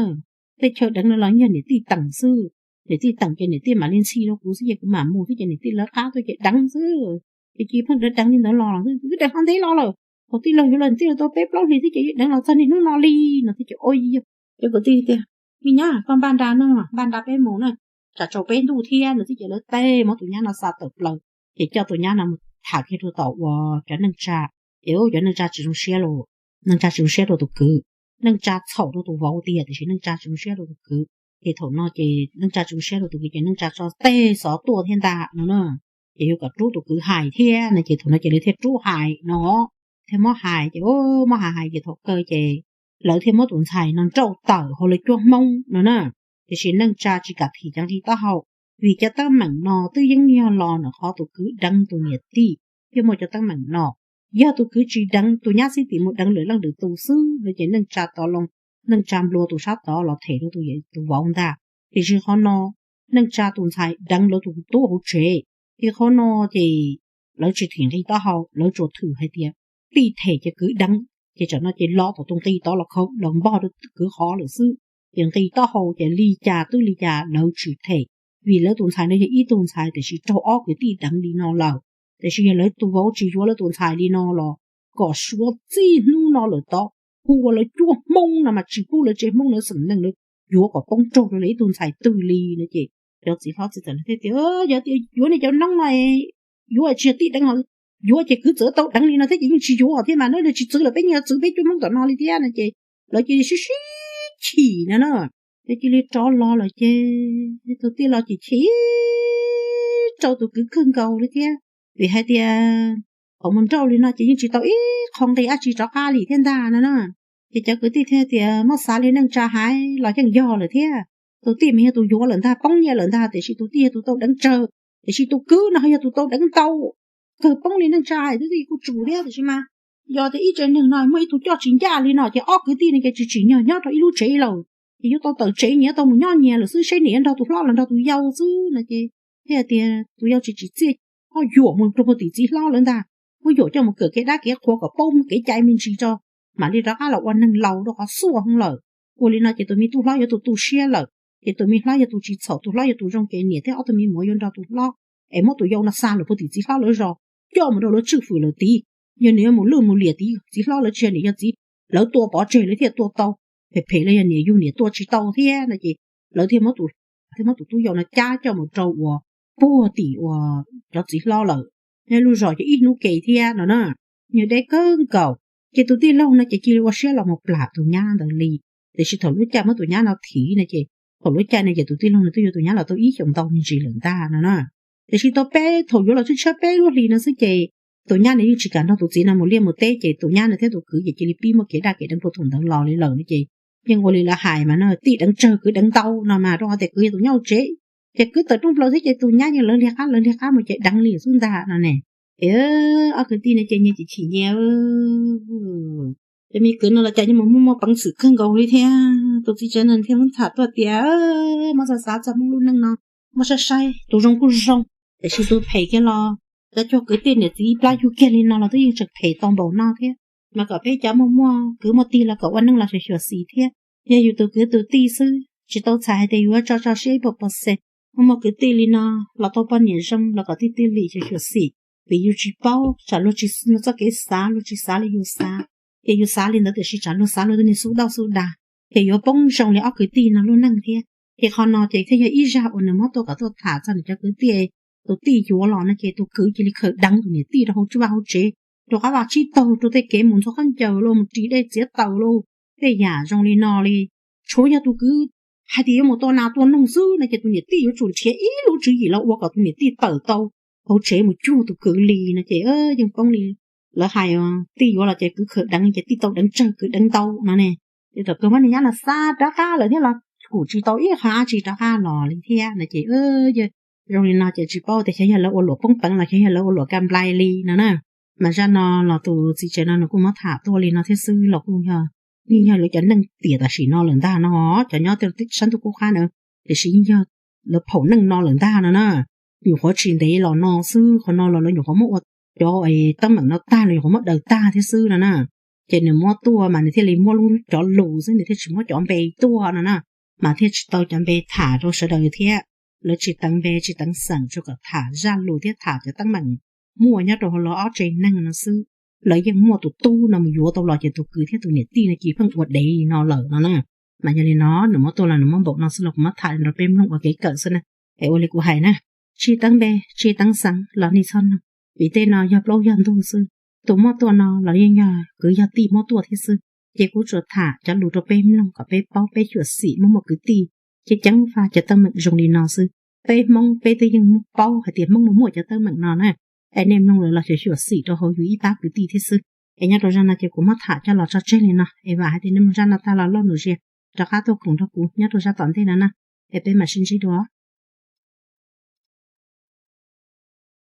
Tej chaw deev no los yog niam tij teem xwb. Niam tij teem ces niam tij mam li ntxhi rau kuv xwb ces kuv mam mus xwb ces niam tij lawv qab tuaj ces deev xwb. Ces cia li pheej deev deev li ntawd los xwb, twb deev qhov ntev los lawm. Thaum tij laug yuav los tij laug tau peb plaub hlis xwb ces deev los txog niaj hnub no li no thiab ces ua ib yam. Ces kuv tij tias, me nyab koj npaj nra no, npaj nra peb mus na, tsam tsaus peb ntuj thiab no xwb ces lawv teb muab tus nyab no xa tawm plaws. Ces coj tus nyab no mus tham kiag rau tom uas cov neej tsa. Ces cov neej tsa tsis zoo siab lauj, neej tsa tsis zoo siab rau tus kwv. Neej tsa txhaum rau tus vauv tiag tiam sis neej tsa tsis zoo siab rau tus kwv. Ces thaum no ces neej tsa tsis zoo siab rau tus kwv ces neej tsa tso tej xov tuaj thiab ntag no na. Ces yuav kom rub tus kwv hais thiab no ces thaum no ces lawv thiaj rub hais no, thiaj muab hais ces muab hais hais ces thaum kawg ces lawv thiaj muab tus ntxhais no nrauj tawm hauv lawv cuab Hmoob no na. Tiam sis neej tsa tsis kam thim cov nqi taub hau, vim cov teeb meem no twb yeej yog los ntawm qhov tus kwv deev tus niam tij thiaj muaj cov teeb meem no. Yog tus kwv tsis deev, tus nyab xib tim mus deev lwm leej lwm tus xwb no ces neej tsa tov loo, neej tsa nplua tus sab tod los them rau tus vauv ntag. Tiam sis qhov no neej tsa tus ntxhais deev lawv tus tub hauv tsev, ces qhov no ces lawv tsis thim nqi taub hau, lawv tsuas thwm hais tias tij them ces kwv deev, ces tsam no ces lo tom tus nqi tod los khawb los npog rau kwv qhov lawm xwb. Ces nqi taub hau ces li cas twb li cas lawv tsis them, vim lawv tus ntxhais no yog ib tug ntxhais tiam sis raug ob kwv tij deev li no lawm. Tiam sis yog lawv tus vauv tsis yuav lawv tus ntxhais li no los kom suav txij hnub no lawm tod, hu ua lawv cuab Hmoob no mas tsis pub lawv tsev Hmoob no xeem neeg lawv yuav kom poob raug rau lawv ib tug ntxhais twg li no ces cov txiv hlob txiv ntxawm thiaj tias, yog tias yuav niag cov noob no yuav tsis yog tij deev, yuav ces kwv txawm tau deev li no thiab ces yeej tsis yuav thiab mas na, tsis txwv lawm peb yeej yuav txwv peb cuab Hmoob tom no li thiab no ces lawv cia li sib sib chim no na. Ces cia li rov los lawm ces tus tij laug ces chim rau tus kwv kawg nkaus li thiab, vim hais tias thaum mus nrauj li no ces yeej tsis tau ib qho nqi dab tsi rov qab li thiab ntag no na. Ces cov kwv tij thiaj tias muab xav li neej tsa hais los yeej yog lawm thiab. Tus tij mas yog tus yuav lawm ntag, poob nyiaj lawm ntag, tiam sis tus tij yog tus tau deev tsawg, tiam sis tus kwv no yog tus tau deev ntau, kawg poob li neej tsa hais twb tij kuj tsum thiab tiam sis mas yog tias ib tsev neeg no muaj ib tug coj tsis ncaj li no ces ob kwv tij no ces tsis tsim nyog nyob rau ib lub tsev lawm, ces yuav tau tawm tsev nyias tau mus nyob nyias lawm xwb, seb nim nrog tus hlob los nrog tus yau xwb no ces thiaj tias tus yau tsis tsim txiaj, ho yuam mus rau puag tim txiv hlob lawv ntag, muab yuam coj mus kawm kev dab kev qhua kom paub kev cai me ntsis tso, mam li rov qab los ua neeg laus rau qhov xuaj heev lawm. Ua li no ces tus me tub hlob yuav tus tu siab lawm, ces tus me hlob yog tus tsis txhaum, tus hlob yog tus zoo ces niam thiab ob tug me muam yuav nrog tus hlob es muab tus yau no xa lawm puag tim txiv hlob lawv zos. coj mus rau lawv tswj fwm lawm tid. Yog nws yuav mus lwj mus liam tid, txiv hlob lawv tsis yog niam yog txiv, lawv tua pov tseg lawv thiaj tua tau. Phem phem los yog niam yug niam tua tsis tau thiab no ces lawv thiaj muab tus, thiaj muab tus tub yau no cab coj mus rau uas puag tim uas cov txiv hlob lawm. Nyob lub zos ces ib hnub ke thiab no na, nws deb kawg nkaus. Ces tus tij laug no ces cia li ua siab los mus plam tus nyab ntawd li. Tiam sis thaum lub caij muab tus nyab no thim no ces thaum lub caij no ces tus tij laug no twb yuav tus nyab los tau ib xyoos ntau me ntsis lawm ntag no na. Tiam sis tau peb thaum yuav los tshiab tshiab peb lub hlis no xwb ces tus nyab nws yeej tsis kam nrog tus txiv no mus liaj mus teb ces tus nyab no thiab tus kwv ces cia li pib muaj kev daj kev deev rau thaum ntawd los li lawm no ces yeej ua li lawv hais mas no, tij deev tsawg kwv deev ntau no mas, rau qhov tias kwv yog tus nyob hauv tsev, ces kwv tawm rooj plaws thiab ces tus nyab yeej lawv liag qab lawv liag qab mus ces deev li xwb ntag no ne. Es ob kwv tij no ces nyias chim chim nyias, ces me kwv no los cas yeej mus muaj muaj peev xwm kawg nkaus li thiab. Tus txiv tsev no thiaj muab tham tuaj tias, muab xav xav txog Hmoob lub neej no, muab saib saib tus zoo kuj zoo, tiam sis tus phem kiag los cov cuag kwv tij niam txiv plab yug kiag li no los twb yeej tseem phem tau npaum no thiab. Mas kom peb cov muaj muaj kwv muaj tij los kom ua neej los xyuam xim thiab. Yog yus tus kwv tus tij xwb tsis tau txhais hais tias yuav tso tso siab ib puas pos xes. Muaj muaj kwv tij li no los tau poj niam zoo los kom tij tij lim xyuam xim, vim yus tsis paub tsam luag tsis, luag txoj kev xav luag tsis xav li yus xav, ces yus xav li ntawd tiam sis tsam luag xav luag niag xub dauj xub dag, ces yuav poob zoo li ob kwv tij no lub neej thiab. Ces qhov no ces thiaj yog ib zaj uas nws muab tuaj kom tuaj tham txog nws cov kwv tij. Tus tij yuav los no ces tus kwv cia li khaws deev tus niam tij rau hauv vaj hauv tsev, rau qab vaj tsib taug, rau tej kev mus ntxhua khaub ncaws los mus ris dej txiav taws los, tej yam zoo li no li. Tshuav yog tus kwv hais tias yuav mus tua nas tua noog xwb no ces tus niam tij yuav tsum nrhiav ib lub tswv yim los ua kom tus niam tij tawm tau hauv tsev mus cuag tus kwv li no ces yeej poob li lawv hais, tij yuav los ces kwv khaws deev ces tij tau deev tsawg kwv deev ntau no ne. Ces thaum kawg muab niag nyab no xa rov qab lawm thiab los kuj tsis tau ib qho dab tsi rov qab los li thiab no ces zoo li no ces tsis paub tias xyov yog lawv ua luam poob peev los xyov yog lawv ua luam ka nplai li no na. Mas zaj no los tus txiv tsev no nws kuj muab tham tuaj li no thiab xwb los kuj yog, yeej yog lawv cov neej tiam tam sim no lawm ntag no, cov nyob sab ntuj qub qab na, tiam sis yeej yog lawv phaum neej no lawm ntag no na. Nyuam qhuav tsis ntev los no xwb, qhov no los lawv nyuam qhuav muab ua cov teeb meem no tag los nyuam qhuav muab daws tag thiab xwb no na. Ces nws muab tuaj mas nws thiaj li muab lub cov lus xwb, nws thiaj tsis muab cov npe tuaj no na, mas thiaj tsis tau cov npe tham rau sawv daws thiab. Lawv tsis teev npe tsis teev xeem tsuas kom tham zaj lus thiab tham cov teeb meem muaj nyob rau hauv lawv ob tsev neeg no xwb. Lawv yeej muaj tus tub no mus yuav tau los ces tus kwv thiab tus niam tij no cia li pheej ua dev li no lawm no na. Mas yog li no nws muab tuaj los nws muab npaum no xwb los kuv muab tham li rau peb mloog ua kev kawm xwb na. Es ua li kuv hais na, tsis teev npe tsis teev xeem los nej txhob nug, vim tej no yog plaub yog ntug xwb. Tus muab tuaj no los yeej yog kwv yog tij muab tuaj thiab xwb. Ces kuv tsuas tham cov lus rau peb mloog kom peb paub peb xyuam xim muaj muaj kwv tij, ceev ceev faj cov teeb meem zoo li no xwb. Peb Hmoob peb twb yeej paub hais tias Hmoob muaj muaj cov teeb meem no na. Es nej mloog lawm los xyuam xim rau hauv yus ib pab kwv tij thiab xwb. Es nyob rau zaj no ces kuv muab tham coj los tso tseg li no, es vam hais tias nej mloog zaj no tag los lauj nus zias rov qab tuaj koom nrog kuv nyob rau zaj tom ntej no na. Es peb mam sib ntsib dua.